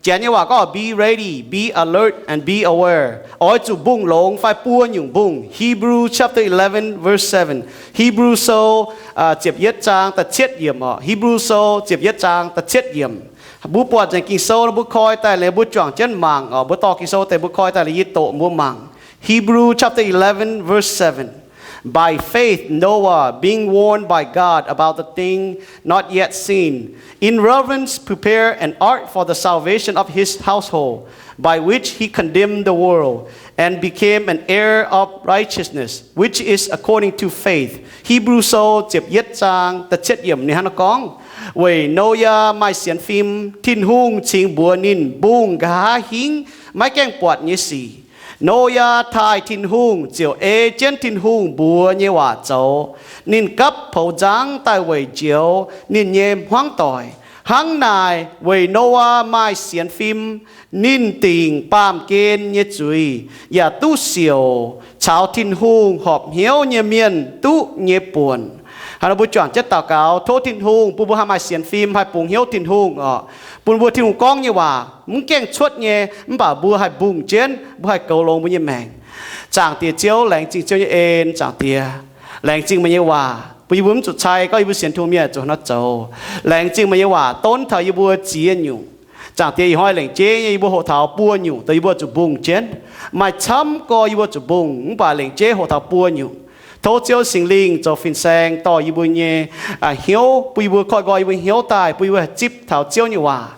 Janx nyei waac gorngv be ready, be alert, and be aware. Oix zuqc mbungh longx fai buo nyungc mbungh. Hebrew chapter eleven verse seven. Hebrew Sou ziepc yietv zaang da'cietv yiemc oc. Hebrew Sou ziepc yietv zaang da'cietv yiemc. Mbuo buatc nzengc Ging-Sou nor mbuo koi daaih liuz mbuo juangc jienv mangc oc. Mbuo dorh Ging-Sou deix mbuo koi daaih liuz yie doqc mbuo mangc. Hebrew chapter eleven verse seven. By faith, Noah, being warned by God about the thing not yet seen, in reverence prepared an ark for the salvation of his household, by which he condemned the world, and became an heir of righteousness, which is according to faith. Hebrew Sou ziepc yietv zaang da'cietv yiemc ninh hnangv naaiv gorngv, weic Noyaa maaih sienx fim, Tin-Hungh cingx mbuox ninh mbungh nqa'haav hingv maiv gaengh buatc nyei sic. Noyaa taaih Tin-Hungh ziouc ei jienv Tin-Hungh mbuox nyei waac zoux. Ninh gapv poux nzangv daaih weic njoux ninh nyei hmuangv doic. Hnangv naaic, weic Noyaa maaih sienx fim, ninh dingc baamh gen nyei zuiz, yaac duqv siouc caux Tin-Hungh horpc hnyouv nyei mienh duqv nyei buonc. Hnangv nor mbuo juangc jienv daux gaux, tov Tin-Hungh bun mbuo haih maaih sienx fim, haih bungx hnyouv Tin-Hungh oc, bun mbuo Tin-Hungh gorngv nyei waac mv gaengh cuotv nyei, mv baac mbuo haih mbungh jienv, mbuo haih goux longx mbuo nyei maengc. Zaangc Diex Ziouv, laengz zingh Ziouv nyei en. Zaangc Diex, laengz zingh meih nyei waac bun yie mbuo mv zuqc cai gorngv yie mbuo sienx Tin-Hungh mienh zuqc hnangv nor zoux. Laengz zingh meih nyei waac donv taux yie mbuo ziex nyungc. Zaangc Diex, ih hnoi lengc jeiv nyei yie mbuo hoqc taux buo nyungc dongh yie mbuo zuqc mbungh jienv. Maaih camv gorx yie mbuo zuqc mbungh, mv baac lengc jeiv hoqc taux buo nyungc. Tov Ziouv Singx Lingh zoux fin-saeng dorh yie mbuo nyei hnyouv, bun yie mbuo koiv nqoi yie mbuo hnyouv daaih, bun yie mbuo haih zipv taux Ziouv nyei waac,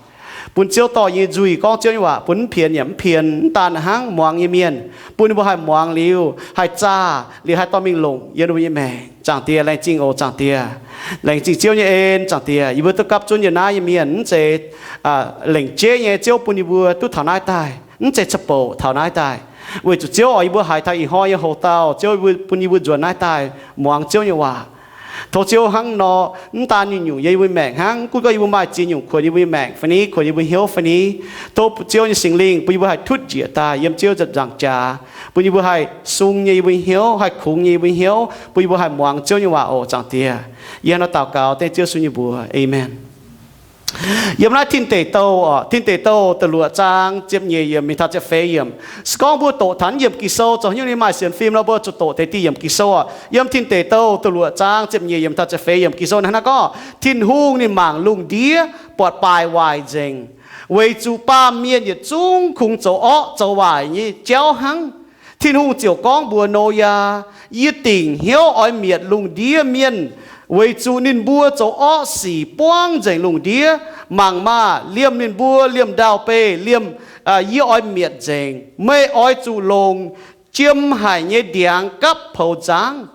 bun Ziouv dorh yie nyei nzuih gorngv Ziouv nyei waac, bun mv pienx yaac mv pienx, mv daan hnangv muangx nyei mienh, bun ninh mbuo haih muangx liuz haih zaah, liuz haih dorh mingh longc yiem ninh mbuo nyei maengc. Zaangc Diex, laengz zingh oc. Zaangc Diex, laengz zingh Ziouv nyei en. Zaangc Diex, yie mbuo duqv gapv zunv yiem naaiv nyei mienh, mv zeiz lengc jeiv nyei Ziouv bun yie mbuo duqv taux naaiv daaih, mv zeiz ca'bouc taux naaiv daaih. Weic zuqc Ziouv oix yie mbuo haiz taux ih hnoi nyei hoc-dauh, Ziouv bun yie mbuo nzuonx naaiv daaih muangx Ziouv nyei waac. Tov Ziouv hnangv nor, mv daan nyungc-nyungc yiem yie mbuo maengc hnangv, gunv gorngv yie mbuo maaih ziex nyungc kuonx yie mbuo nyei maengc fai ni, kuonx yie mbuo hnyouv fai ni, tov Ziouv nyei Singx Lingh bun yie mbuo haih tutv njiec daaih yiem Ziouv nzaangc jaax, bun yie mbuo haih sung nyei yie mbuo nyei hnyouv, haih kungx nyei yie mbuo nyei hnyouv, bun yie mbuo haih muangx Ziouv nyei waac oc. Zaangc Diex, yie hnangv nor daux gaux dengv Ziouv Yesu nyei mbuox. Aamen. Yiem naaiv Tin Deic Douh oc, Tin Deic Douh da'luoqc zaang ziepc nyeic yiemc mingh taux ziepc feix yiemc. Se gorngv mbuo doqc taux yiemc Ging-Sou zoux haaix nyungc ninh maaih sienx fim nor, mbuo zuqc doqc deix diuh yiemc Ging-Sou oc. Yiem Tin Deic Douh da'luoqc zaang ziepc nyeic yiemc taux ziepc feix yiemc Ging-Sou hnangv naaiv gorngv, Tin-Hungh ninh mangc lungh ndiev buatc baaic waaic nzengc, weic zuqc baamh mienh yietc zungv kungx zoux orqv zoux waaic nyei jauv hnangv. Tin-Hungh ziouc gorngv mbuox Noyaa, Yie dingc hnyouv oix mietc lungh ndiev mienh, weic zuqc ninh mbuo zoux orqv sic buangv nzengc lungh ndiev. Mangc maah! Liemh ninh mbuo liemh ndau-beih liemh yie oix mietc nzengc. Meih oix zuqc longc jiem haic nyei ndiangx gapv poux nzangv.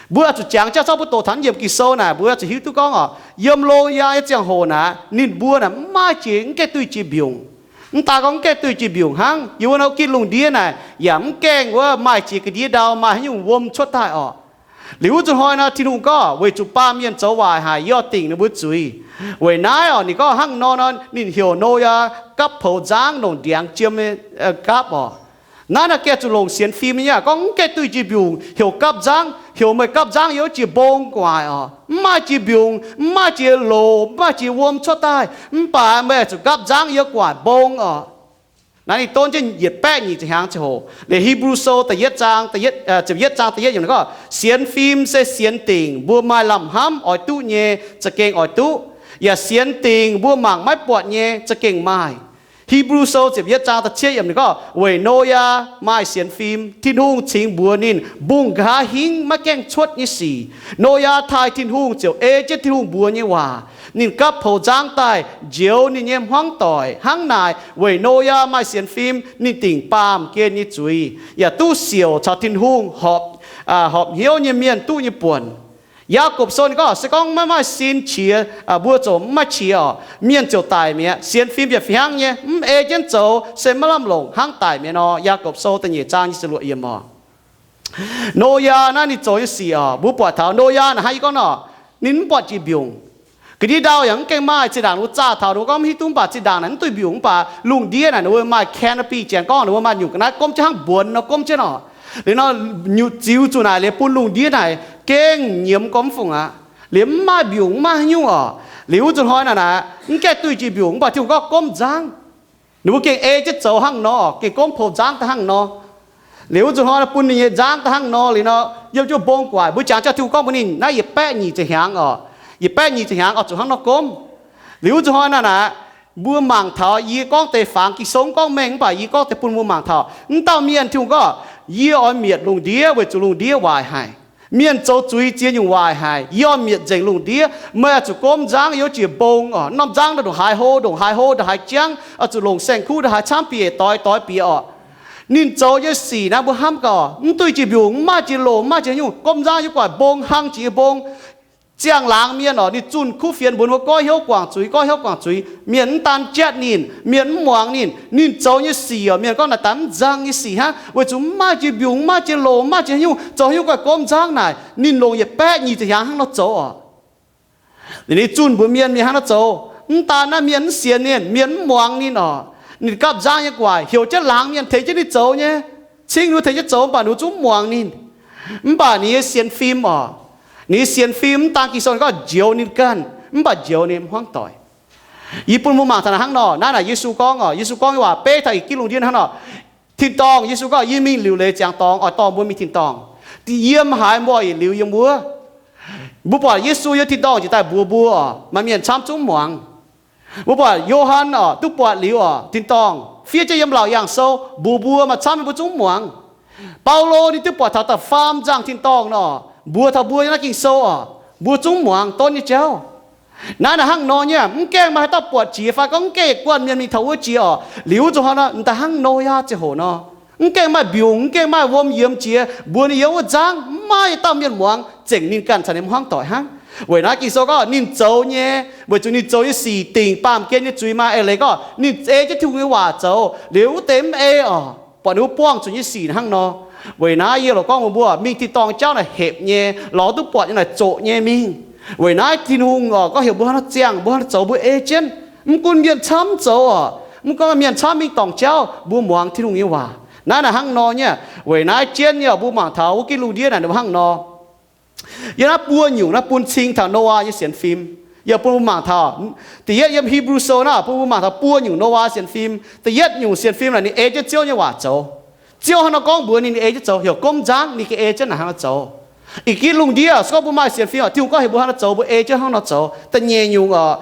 Mbuo zuqc jangx jauv zorqv mbuo doqc taux yiemc Ging-Sou naaic, mbuo zuqc hiuv duqv gorngv oc, yiem Noyaa nyei ziangh hoc naaic, ninh mbuo naaic mv maaih jiex, mv gaengh duih jiex mbiungc. Mv daan gorngv mv gaengh duih jiex mbiungc hnangv, yiem wuov norm gitv lungh ndiev naaic yaac mv gaengh wuov maaih jiex ga'ndiev ndau maaih haaix nyungc wuom cuotv daaih oc. Liuz wuov zuqc hnoi nor, Tin-Hungh gorngv, weic zuqc baamh mienh zoux waaic haic, yie oix dingc ninh mbuo zuiz. Weic naaiv oc, ninh gorngv hnangv nor nor, ninh heuc Noyaa gapv poux nzangv longc ndiangx jiem gapv oc. Naaiv naaic gaengh zuqc longc sienx fim nyei aqv. Gorngv mv gaengh duih jiex mbiungc, heuc gapv nzangv, heuc meih gapv nzangv yiem wuov jiex mbong gu'nguaaic oc. Mv maaih jiex mbiungc, mv maaih jiex loc, mv maaih jiex wuom cuotv daaih, mv baac meih zuqc gapv nzangv yiem gu'nguaaic mbong oc. Naaiv ninh donv jienv yietc baeqv nyic ziepc hnyangx ziangh hoc. Liuz Hipv^lu Sou da'yietv zaang, ziepc yietv zaang da'yietv yiemc gorngv, Sienx fim se sienx dingc mbuo maaih lamh hnamv oix duqv nyei, za'gengh oix duqv. Yaac sienx dingc mbuo mangc maiv buatc nyei, za'gengh maaih. Hipv^lu Sou ziepc yietv zaang da'cietv yiemc ninh gorngv, weic Noyaa maaih sienx fim, Tin-Hungh cingx mbuox ninh mbungh nqa'haav hingv maiv gaengh cuotv nyei sic. Noyaa taaih Tin-Hungh ziouc ei jienv Tin-Hungh mbuox nyei waac. Ninh gapv poux nzangv daaih njoux ninh nyei hmuangv doic. Hnangv naaic, weic Noyaa maaih sienx fim, ninh dingc baamh gen nyei zuiz, yaac duqv siouc caux Tin-Hungh horpc hnyouv nyei mienh duqv nyei buonc. Yaagorpc Sou ninh gorngv, se gorngv maiv maaih sin qiex, mbuo ziouc maiv maaih qiex oc, mienh ziouc daic mi'aqv. Sienx fim yaac fih hnangv nyei, mv ei jienv zoux se maiv lamh longc, hnangv daic mi'aqv nor. Yaagorpc Sou da'nyeic zaang nyic ziepc luoqc yiemc oc. Noyaa naaiv ninh zoux nyei sic oc, mbuo buatc taux Noyaa naaic hnangv yie gorngv nor, ninh mv buatc jiex mbiungc. Ga'ndiev ndau yaac mv gaengh maaih. Zinh ndaangc ninh mbuo zaah taux ninh mbuo gorngv mv hiuv duqv, mv baac zinh ndaangc naaic mv duih mbiungc, mv baac lungh ndiev naaic ninh mbuo maaih canopy, janx gorngv ninh mbuo maaih nyungc ga'naaiv gomv jienv hnangv mbuonx nor gomv jienv oc. Liuz nor, nyutc ziux zuqc naaic liuz bun lungh ndiev naaic gengh nyiemz gormx fungc aqv. Liuz mv maaih mbiungc, mv maaih haaix nyungc oc. Liuz wuov nzunc hnoi naaic, mv gaengh duih jiex mbiungc, mv baac Tin-Hungh gorngv, Gomv nzangv. Ninh mbuo gengh ei jienv zoux hnangv nor, gengh gomv poux nzangv daaih hnangv nor. Liuz wuov nzunc hnoi naaic, bun ninh nyei nzangv daaih hnangv nor liuz nor, yiem jienv mbong guaic. Mbuo jangx jauv, Tin-Hungh gorngv mbuox ninh, naaiv yietc baeqv nyic ziepc hnyangx oc, yietc baeqv nyic ziepc hnyangx oix zuqc hnangv nor gomv. Liuz wuov nzunc hnoi naaic, mbuo mangc taux, yie gorngv deix fangx, Ging-Sou gorngv mengh, mv baac yie gorngv deix bun mbuo mangc taux. Mv dauh mienh, Tin-Hungh gorngv, Yie oix mietc lungh ndiev weic zuqc lungh ndiev waaic haic. Mienh zoux zuiz ziex nyungc waaic haic. Yie oix mietc nzengc lungh ndiev. Meih oix zuqc gomv nzangv yiem jiex mbong oc. Norm nzangv ndongc haaix hlo, ndongc haaix hlo, ndongc haaix jangv, oix zuqc longc saeng-kuv ndongc haaix camv bieqc doix doix bieqc oc. Ninh zoux nyei sic naaiv mbuo hnamv gaax, mv duih jiex mbiungc, mv maaih jiex loc, mv maaih jiex nyungc, gomv nzangv yiem guaic mbong, hlang jiex mbong. Ziangh laangz mienh oc, ninh zunh kuv fienx mbuox mbuo goiv hnyouv guangc zuiz, goiv hnyouv guangc zuiz. Mienh mv daan jatv ninh, mienh mv muangx ninh. Ninh zoux nyei sic oc, mienh gorngv naaic daaih mv nzang nyei sic hnangv, weic zuqc mv maaih jiex mbiungc, mv maaih jiex loc, mv maaih jiex nyungc, zoux haaix nyungc guaax gomv nzangv naaic. Ninh longc yietc baeqv nyic ziepc hnyangx hnangv nor zoux oc. Ninh zunh mbuox mienh, mienh hnangv nor zoux. Mv daan naaiv, mienh mv sienx ninh, mienh mv muangx ninh oc. Ninh gapv nzangv nyei guaic, heuc jienv laangz mienh tengx jienv ninh zoux nyei. Cingv ninh tengx jienv zoux, mv baac ninh zungv mv muangx ninh. Mv baac ninh nyei sienx fim oc, ninh nyei sienx fim mv daan Ging-Sou gorngv njoux ninh ganh, mv baac njoux ninh hmuangv doic. Yie bun mbuo mangc taux naaic hnangv nor, naaiv naaic Yesu gorngv oc, Yesu gorngv nyei waac beiv taux ih gitv lungh ndiev hnangv nor. Tin-dorngh, Yesu gorngv, Yie mingh liuc leiz ziangx dorngx, oix dorh mbuo mingh tin-dorngh. Yiem haaix mbuo oix yietc liuz yiem wuov. Mbuo buatc Yesu yiem tin-dorngh jiex daaih mbuox mbuo oc, maaih mienh camv zungv muangx. Mbuo buatc Yo^han oc, duqv buatc liuz oc, tin-dorngh fiev jienv yiem Laauc Yaangh Sou mbuox mbuo, maaih camv mienh mbuo zungv muangx. Baulo ninh duqv buatc taux da'faam nzangh tin-dorngh nor, mbuox taux mbuo yiem naaiv Ging-Sou oc, mbuo zungv muangx donv nyei jauv. Naaiv naaic hnangv nor nyei, mv gaengh maaih haaix dauh buatc jiex fai gorngv mv gaengh guanh mienh mingh taux wuov jiex oc. Liuz wuov nzunc hnoi nor, m'daaih hnangv Noyaa ziangh hoc nor, mv gaengh maaih mbiungc, mv gaengh maaih wuom yiemx jiex, mbuox ninh yiem wuov nzangv, mv maaih dauh mienh muangx, zengc ninh ganh caux ninh hmuangv doic hnangv. Weic naaiv Ging-Sou gorngv ninh zoux nyei, weic zuqc ninh zoux nyei sic dingc baamh gen nyei zuiz maah. Eix leiz gorngv ninh ei jienv Tin-Hungh nyei waac zoux. Liuz wuov deix mv ei oc, buatc ninh mbuo buangh zuqc nyei sic hnangv nor. Weic naaiv yie loc gorngv mbuox mbuo, mingh tin-dorngh jauv naaic hepc nyei, lorz duqv buatc nyei naaic zoqc nyei mingh. Weic naaiv Tin-Hungh oc, gorngv heuc mbuo hnangv nor ziangh, mbuo hnangv nor zoux, mbuo ei jienv. Mv gunv mienh camv zoux oc, mv gunv mienh camv mingh dorngc jauv, mbuo muangx Tin-Hungh nyei waac. Naaiv naaic hnangv nor nyei. Weic naaiv jienv nyei oc, mbuo mangc taux wuov gitv lungh ndiev naaic ninh mbuo hnangv nor. Yiem naaiv buo nyungc naaiv bun cing taux Noyaa nyei sienx fim. Yie bun mbuo mangc taux, da'yietv yiem Hipv^lu Sou naaiv bun mbuo mangc taux buo nyungc Noyaa sienx fim. Da'yietv nyungc sienx fim naaic ninh ei jienv Ziouv nyei waac zoux. Ziouv hnangv nor gorngv mbuox ninh, ninh ei jienv zoux, heuc gomv nzangv, ninh gengh ei jienv naaic hnangv nor zoux. Ih gitv lungh ndiev se gorngv mbuo maaih sienx fim oc, Tin-Hungh gorngv heuc mbuo hnangv nor zoux, mbuo ei jienv hnangv nor zoux. Da'nyeic nyungc oc,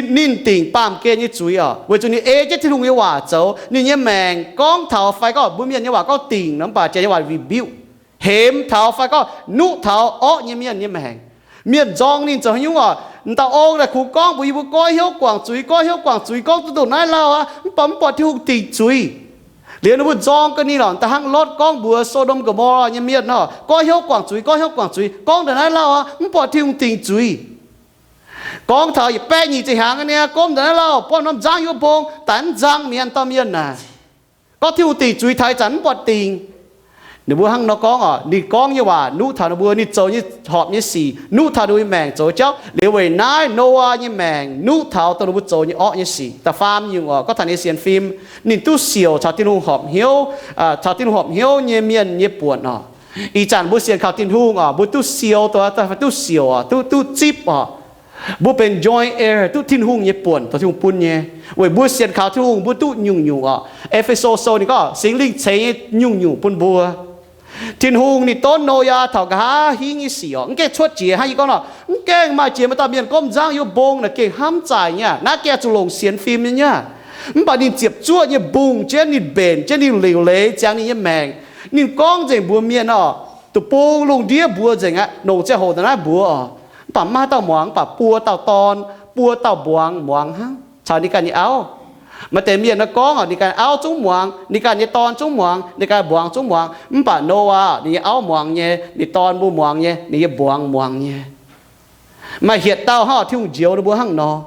ninh dingc baamh gen nyei zuiz oc, weic zuqc ninh ei jienv Tin-Hungh nyei waac zoux, ninh nyei maengc gorngv taux fai gorngv mbuo mienh nyei waac gorngv dingc nor, mv baac janx nyei waac rebuke, hemx taux fai gorngv nuqv taux orqv nyei mienh nyei maengc. Mienh nzorng ninh zoux haaix nyungc oc, m'daaih ong naaic kungx gorngv mbuox yie mbuo goiv hnyouv guangc zuiz, goiv hnyouv guangc zuiz, gorngv duqv ndongc naaiv lauh aqv, mv baac mv buatc Tin-Hungh dingc zuiz. Liuz ninh mbuo nzorng ga'naaiv lorqc, da'hnangv Lotv gorngv mbuox So^ndom Go^mo^laa nyei mienh oc, goiv hnyouv guangc zuiz, goiv hnyouv guangc zuiz, gorngv ndongc naaiv lauh aqv, mv buatc Tin-Hungh dingc zuiz. Gorngv taux yietc baeqv nyic ziepc hnyangx nyei, gomv ndongc naaiv lauh, buangv norm nzangv yiem mbong, daaih mv nzang mi'aqv, dauh mienh naaic. Gorngv Tin-Hungh dingc zuiz taux ih zanc mv buatc dingc. Ninh mbuo hnangv nor gorngv oc, ninh gorngv nyei waac nuqv taux ninh mbuo, ninh zoux nyei horpc nyei sic nuqv taux ninh mbuo nyei maengc zoux jauv. Liuz weic naaiv Noyaa nyei maengc nuqv taux dongh ninh mbuo zoux nyei orqv nyei sic. Da'faam nyungc oc, gorngv taux ninh nyei sienx fim, ninh duqv siouc caux Tin-Hungh horpc hnyouv, caux Tin-Hungh horpc hnyouv nyei mienh nyei buonc oc. Ih zanc mbuo sienx kaux Tin-Hungh oc, mbuo duqv siou, duqv siouc oc, duqv, duqv zipv oc. Mbuo benx joint heir, duqv Tin-Hungh nyei buonc, dongh Tin-Hungh bun nyei. Weic mbuo sienx kaux Tin-Hungh, mbuo duqv nyungc-nyungc oc. E^fe^so Sou ninh gorngv Singx Lingh ceix nyei nyungc-nyungc bun mbuo. Tin-Hungh ninh donv Noyaa taux nqa'haav hingv nyei sic oc, mv gaengh cuotv jiex hnangv yie gorngv nor, mv gaengh maaih jiex maaih dauh mienh gomv nzangv yiem mbong naaic gengh hnamv zaaic nyei aqv. Naaiv gengh zuqc longc sienx fim nyei aqv. Mv baac ninh ziepc zuoqv nyei mbungh jienv, ninh mbenc jienv, ninh liuc leiz ziangx ninh nyei maengc. Ninh gorngv nzengc mbuox mienh oc, deic-bung lungh ndiev mbuox nzengc aqv, longc ziangh hoc daaih naaiv mbuox oc. Mv baac maiv maaih dauh muangx, mv baac buo dauh dorn, buo dauh mbuangz muangx hnangv caux ninh ganh nyei auv. Maaih deix mienh naaiv gorngv oc, ninh ganh auv zungv muangx, ninh ganh nyei dorn zungv muangx, ninh ganh mbuangz zungv muangx. Mv baac Noyaa ninh nyei auv muangx nyei, ninh dorn mbuo muangx nyei, ninh nyei mbuangz muangx nyei. Maaih hietc dauh hnangv oc, Tin-Hungh njoux ninh mbuo hnangv nor.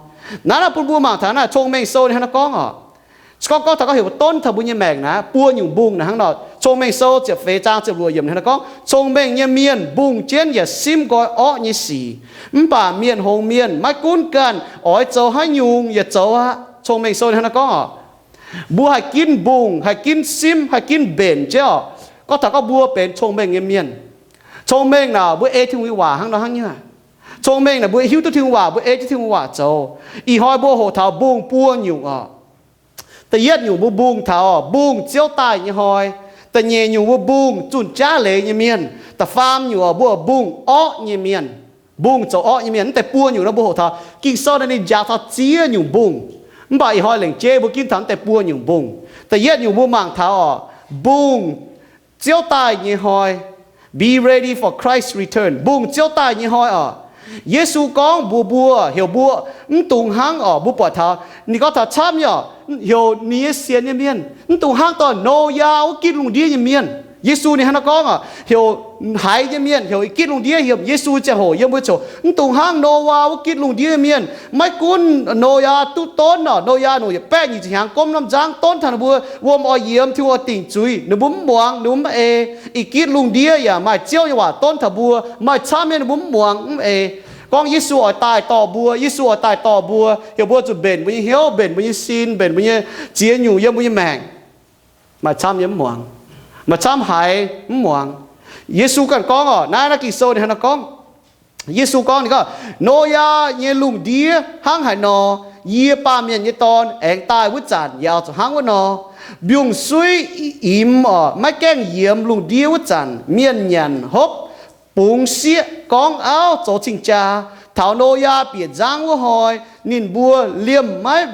Naaiv naaiv bun mbuo mangc taux naaiv Cong-Mengh Sou ninh hnangv naaiv gorngv oc. Se gorngv gorngv taux gorngv heuc donv taux mbuo nyei maengc naaic, buo nyungc mbungh naaic hnangv nor. Cong-Mengh Sou ziepc feix zaang ziepc luoqc yiemc hnangv naaiv gorngv, Cong-mengh nyei mienh mbungh jienv yaac simv nqoi orqv nyei sic. Mv baac mienh hngongx mienh maiv gunv ganh oix zoux haaix nyungc yaac zoux aqv. Cong-mengh Sou hnangv naaiv gorngv oc. Mbuo haih ginv mbungh, haih ginv simv, haih ginv mbenc jienv oc, gorngv taux gorngv mbuo benx cong-mengh nyei mienh. Cong-mengh naaic mbuo ei Tin-Hungh nyei waac hnangv nor hnangv nyei aqv. Cong-mengh naaic mbuo hiuv duqv Tin-Hungh waac, mbuo ei jienv Tin-Hungh waac zoux. Ih hnoi mbuo hoqc taux mbungh buo nyungc oc. Da'yietv nyungc mbuo mbungh taux oc, mbungh ziouv daaih nyei hnoi. Da'nyeic nyungc mbuo mbungh zunh jaav leiz nyei mienh. Da'faam nyungc oc, mbuo mbungh orqv nyei mienh. Mbungh zoux orqv nyei mienh. Mv deix buo nyungc nor mbuo hoqc taux Ging-Sou naaiv ninh njaaux taux ziex nyungc mbungh. Mv baac ih hnoi lengc jeiv mbuo ginv taux mv deix buo nyungc mbungh. Da'yietv nyungc mbuo mangc taux oc, mbungh ziouv daaih nyei hnoi. Be ready for Christ's return. Mbungh ziouv daaih nyei hnoi oc. Yesu gorngv mbuox mbuo, heuc mbuo mv dungx hnangv oc, mbuo buatc taux ninh gorngv taux camv nyei oc, heuc ninh nyei sienx nyei mienh mv dungx hnangv dorh Noyaa wuov gitv lungh ndiev nyei mienh. Yesu ninh hnangv naaiv gorngv oc, heuc haiz nyei mienh, heuc gitv lungh ndiev, heuc Yesu ziangh hoc yiem mbuo ziouc mv dungx hnangv Noyaa wuov gitv lungh ndiev nyei mienh. Maiv gunv Noyaa duqv donv oc, Noyaa nungc yietc baeqv nyic ziepc hnyangx gomv norm nzangv donv taux ninh mbuo wuom oix yiemx, Tin-Hungh oix dingc zuiz, ninh mbuo mv muangx, ninh mbuo mv ei. Ih gitv lungh ndiev yaac maaih Ziouv nyei waac donv taux mbuo, maaih camv nyei ninh mbuo mv muangx mv ei. Gorngv Yesu oix daaih dorh mbuo, Yesu oix daaih dorh mbuo, heuc mbuo zuqc mbenc mbuo nyei hnyouv, mbenc mbuo nyei sin, mbenc mbuo nyei ziex nyungc yiem mbuo nyei maengc. Maaih camv nyei mv muangx, maaih camv haiz mv muangx. Yesu ganh gorngv oc, naaiv naaiv Ging-Sou ninh hnangv naaiv gorngv. Yesu gorngv ninh gorngv, Noyaa nyei lungh ndiev hnangv haaix nor, yie, Baamh Mienh nyei Dorn, aengx daaih wuov zanc yaac zuqc hnangv wuov nor. Mbiungc-suiv imx oc, maiv gaengh yiemx. Lungh ndiev wuov zanc mienh nyanc hopv, bungx sieqv, gorngv auv, zoux cing-jaa. Taux Noyaa bieqc nzangv wuov hnoi ninh mbuo liemh maiv,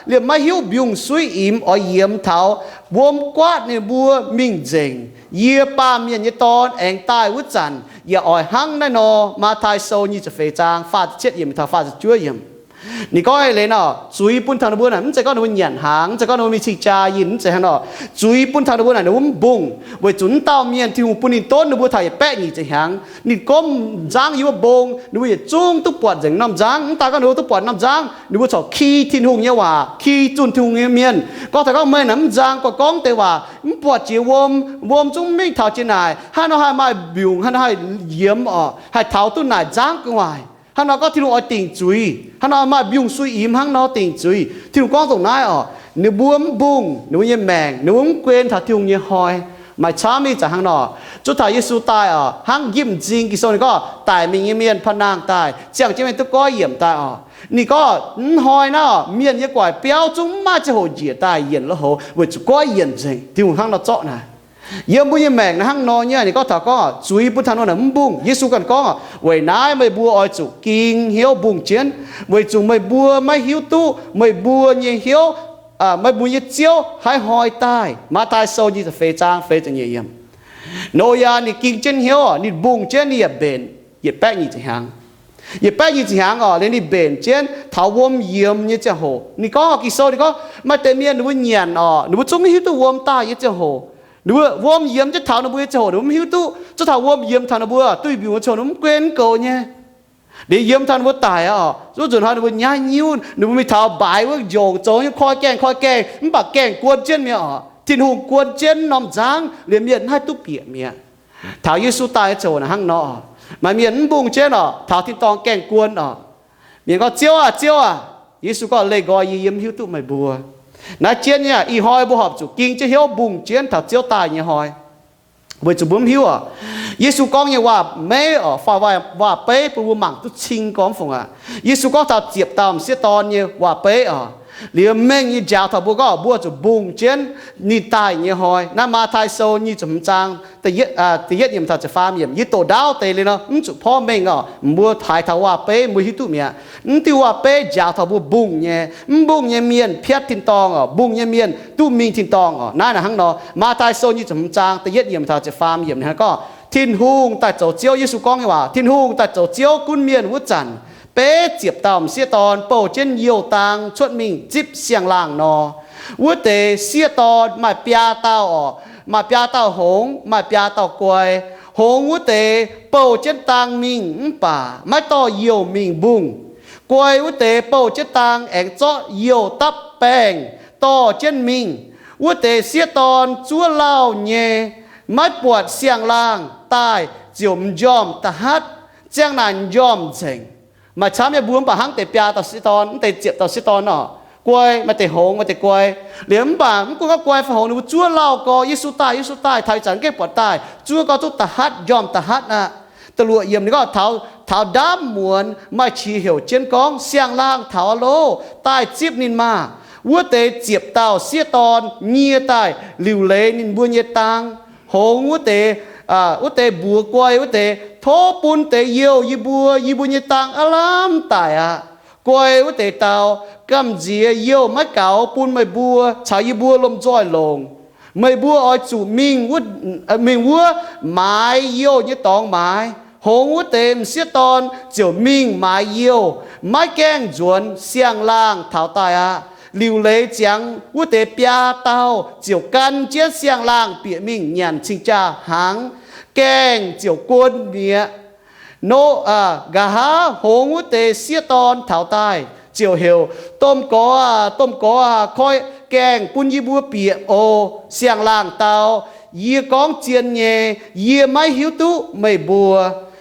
liemh maiv hiuv mbiungc-suiv imx oix yiemx taux wuom guaatv ninh mbuo mingh nzengc. Yie, Baamh Mienh nyei Dorn, aengx daaih wuov zanc yaac oix hnangv naaiv nor. Matv^tai Sou nyic ziepc feix zaang faah ziepc cietv yiemc taux faah ziepc juov yiemc. Ninh gorngv eix leiz nor, zuiz bun taux ninh mbuo naaic, mv zeiz gorngv ninh mbuo nyanc hnaangx, mv zeiz gorngv ninh mbuo mingh cing-jaa yinh, mv zeiz hnangv nor. Zuiz bun taux ninh mbuo naaic, ninh mbuo mv mbungh, weic zuqc wuov dauh mienh Tin-Hungh bun ninh donv ninh mbuo taux yietc baeqv nyic ziepc hnyangx, ninh gomv nzangv yiem wuov mbong, ninh mbuo yietc zungv duqv buatc nzengc norm nzangv. Mv daaih gorngv ninh mbuo duqv buatc norm nzangv, ninh mbuo corc ki Tin-Hungh nyei waac, ki zunh Tin-Hungh nyei mienh. Gorngv taux gorngv meih naaic mv nzang, gorngv deix waac mv buatc jiex wuom, wuom zungv mingh taux jiex naaic, hnangv nor haih maaih mbiungc, hnangv nor haih yiemx oc, haih taux duqv naaic nzangv gu'nguaaic. Hnangv nor gorngv Tin-Hungh oix dingc zuiz, hnangv nor maaih mbiungc-suiv imx hnangv nor dingc zuiz. Tin-Hungh gorngv dongh naaiv oc, ninh mbuo mv mbungh ninh mbuo nyei maengc, ninh mbuo mv guen taux Tin-Hungh nyei hnoi. Maaih camv nyei ih zanc hnangv nor. Zuov taux Yesu daaih oc, hnangv njipv m'zing Ging-Sou ninh gorngv, daic mingh nyei mienh pa'nangh daaih, ziangh jienv mienh duqv goiv yiemc daaih oc. Ninh gorngv mv hnoi naaiv oc, mienh nyei guaaic biauv zungv mv maaih ziangh hoc njiec daaih yienc lui-houx weic zuqc goiv yienc nzengc. Tin-Hungh hnangv nor zorqv naaic. Yiem mbuo nyei maengc naaiv hnangv nor nyei, ninh gorngv taux gorngv zuiz bun taux nor naaic mv mbungh. Yesu ganh gorngv, weic naaiv meih mbuo oix zuqc ging hnyouv mbungh jienv, weic zuqc meih mbuo maiv hiuv duqv meih mbuo nyei hnyouv, meih mbuo nyei Ziouv haaix hnoi daaih. Matv^tai Sou nyic ziepc feix zaang feix ziepc nyeic yiemc. Noyaa ninh ging jienv hnyouv, ninh mbungh jienv, ninh yaac mbenc yietc baeqv nyic ziepc hnyangx. Yietc baeqv nyic ziepc hnyangx oc, liuz ninh mbenc jienv taux wuom yiemx nyei ziangh hoc. Ninh gorngv oc, Ging-Sou ninh gorngv maaih deix mienh ninh mbuo nyanc oc, ninh mbuo zungv maiv hiuv duqv wuom daaih nyei ziangh hoc. Ninh mbuo wuom yiemx jienv taux ninh mbuo nyei ziangh hoc ninh mbuo maiv hiuv duqv. Zuov taux wuom yiemx taux ninh mbuo duih mbiungc nyei ziangh hoc ninh mbuo mv guen goux nyei. Liuz yiem taux ninh mbuo daic oc, wuov nzunc hnoi ninh mbuo nyaiv nyiuv, ninh mbuo mingh taux mbaaix wuov njongc zoux nyei koi gaengh koi gaengh, mv baac gaengh guon jienv mi'aqv oc. Tin-Hungh guon jienv norm nzangv liuz mienh mv haih duqv bieqc mi'aqv. Taux Yesu daaih nyei ziangh hoc naaic hnangv nor, maaih mienh mv mbungh jienv oc, taux tin-dorngh gaengh guon oc. Mienh gorngv, Ziouv aah! Ziouv aah! Yesu gorngv, leih nqoi yie, yie mv hiuv duqv meih mbuo. Naaiv jienv nyei aqv. Ih hnoi mbuo horpc zuqc ging jienv hnyouv mbungh jienv taux Ziouv daaih nyei hnoi, weic zuqc mbuo mv hiuv oc. Yesu gorngv nyei waac-meiv oc, fai waac-beiv bun mbuo mangc duqv cing gormx fungc aqv. Yesu gorngv taux ziepc dauh m'sieqv dorn nyei waac-beiv oc. Liuz mengh nyei njaaux taux mbuo gorngv mbuo zuqc mbungh jienv ninh daaih nyei hnoi. Naaiv Matv^tai Sou nyic ziepc hmz zaang da'yietv yiemc taux ziepc faam yiemc. Yie doqc ndaauv deix liuz nor mv zuqc porv mengh oc. Mbuo haiz taux waac-beiv mbuo hiuv duqv mi'aqv. Mv diuh waac-beiv njaaux taux mbuo mbungh nyei. Mv mbungh nyei mienh piatv tin-dorngh oc. Mbungh nyei mienh duqv mingh tin-dorngh oc. Naaiv naaic hnangv nor, Matv^tai Sou nyic ziepc hmz zaang da'yietv yiemc taux ziepc faam yiemc hnangv gorngv, Tin-Hungh daaih zoux Ziouv, Yesu gorngv nyei waac, Tin-Hungh daaih zoux Ziouv gunv mienh wuov zanc, beiv ziepc dauh m'sieqv dorn bouh jienv youh dang cuotv mingh zipv siang-laangh nor. Wuov deix sieqv dorn maaih biaa dauh oc. Maaih biaa dauh hngongx, maaih biaa dauh guai. Hngongx wuov deix bouh jienv dang mingh mv baac maiv dorh youh mingh mbungh. Guai wuov deix bouh jienv dang aengx zorqv youh dapv baengh dorh jienv mingh. Wuov deix sieqv dorn zuov lauh nyei, maiv buatc siang-laangh daaih ziouc m'njormh da'hatv, ziang naaic m'njormh nzengc. Maaih camv nyei mbuo mv baac hnangv deix biaa dauh sieqv dorn, mv deix ziepc dauh sieqv dorn nor, guai, maaih deix hngongx, maaih deix guai. Liuz mv baac mv gunv gorngv guai fai hngongx, ninh mbuo zuov lauh gorx, Yesu daaih, Yesu daaih, taux ih zanc gengh buatc daaih, zuov gorx zungv da'hatv, m'njormh da'hatv aqv. Da'luoqc yiemc ninh gorngv taux taux ndaamv muonz maaih qiex heuc jienv gorngv, Siang-laangh taux aqv loh, daaih zipv ninh maah! Wuov deix ziepc dauh sieqv dorn nyie daaih liuc leiz ninh mbuo nyei dang. Hngongx wuov deix, wuov deix mbuox guai wuov deix, Tov bun deix youh yie mbuo, yie mbuo nyei dang aav lamh daic aqv. Guai wuov deix dau, Gamh nziex youh maiv gaux bun meih mbuo caux yie mbuo lomh nzoih longc. Meih mbuo oix zuqc mingh wuov, mingh wuov maaiz youh nyei dorngx maaiz. Hngongx wuov deix m'sieqv dorn ziouc mingh maaiz youh, maiv gaengh nzuonx, siang-laangh taux daaih aqv. Liuc leiz ziangx wuov deix biaa dauh ziouc gan jienv siang-laangh bieqc mingh nyanc cing-jaa hnaangx, gaengh ziouc guon mi'aqv. Nqa'haav hngongx wuov deix sieqv dorn taux daaih ziouc heuc, Domh Gorx aah! Domh Gorx aah! Koi gaengh bun yie mbuo bieqc oc. Siang-laangh dau, Yie gorngv zien nyei, yie maiv hiuv duqv meih mbuo.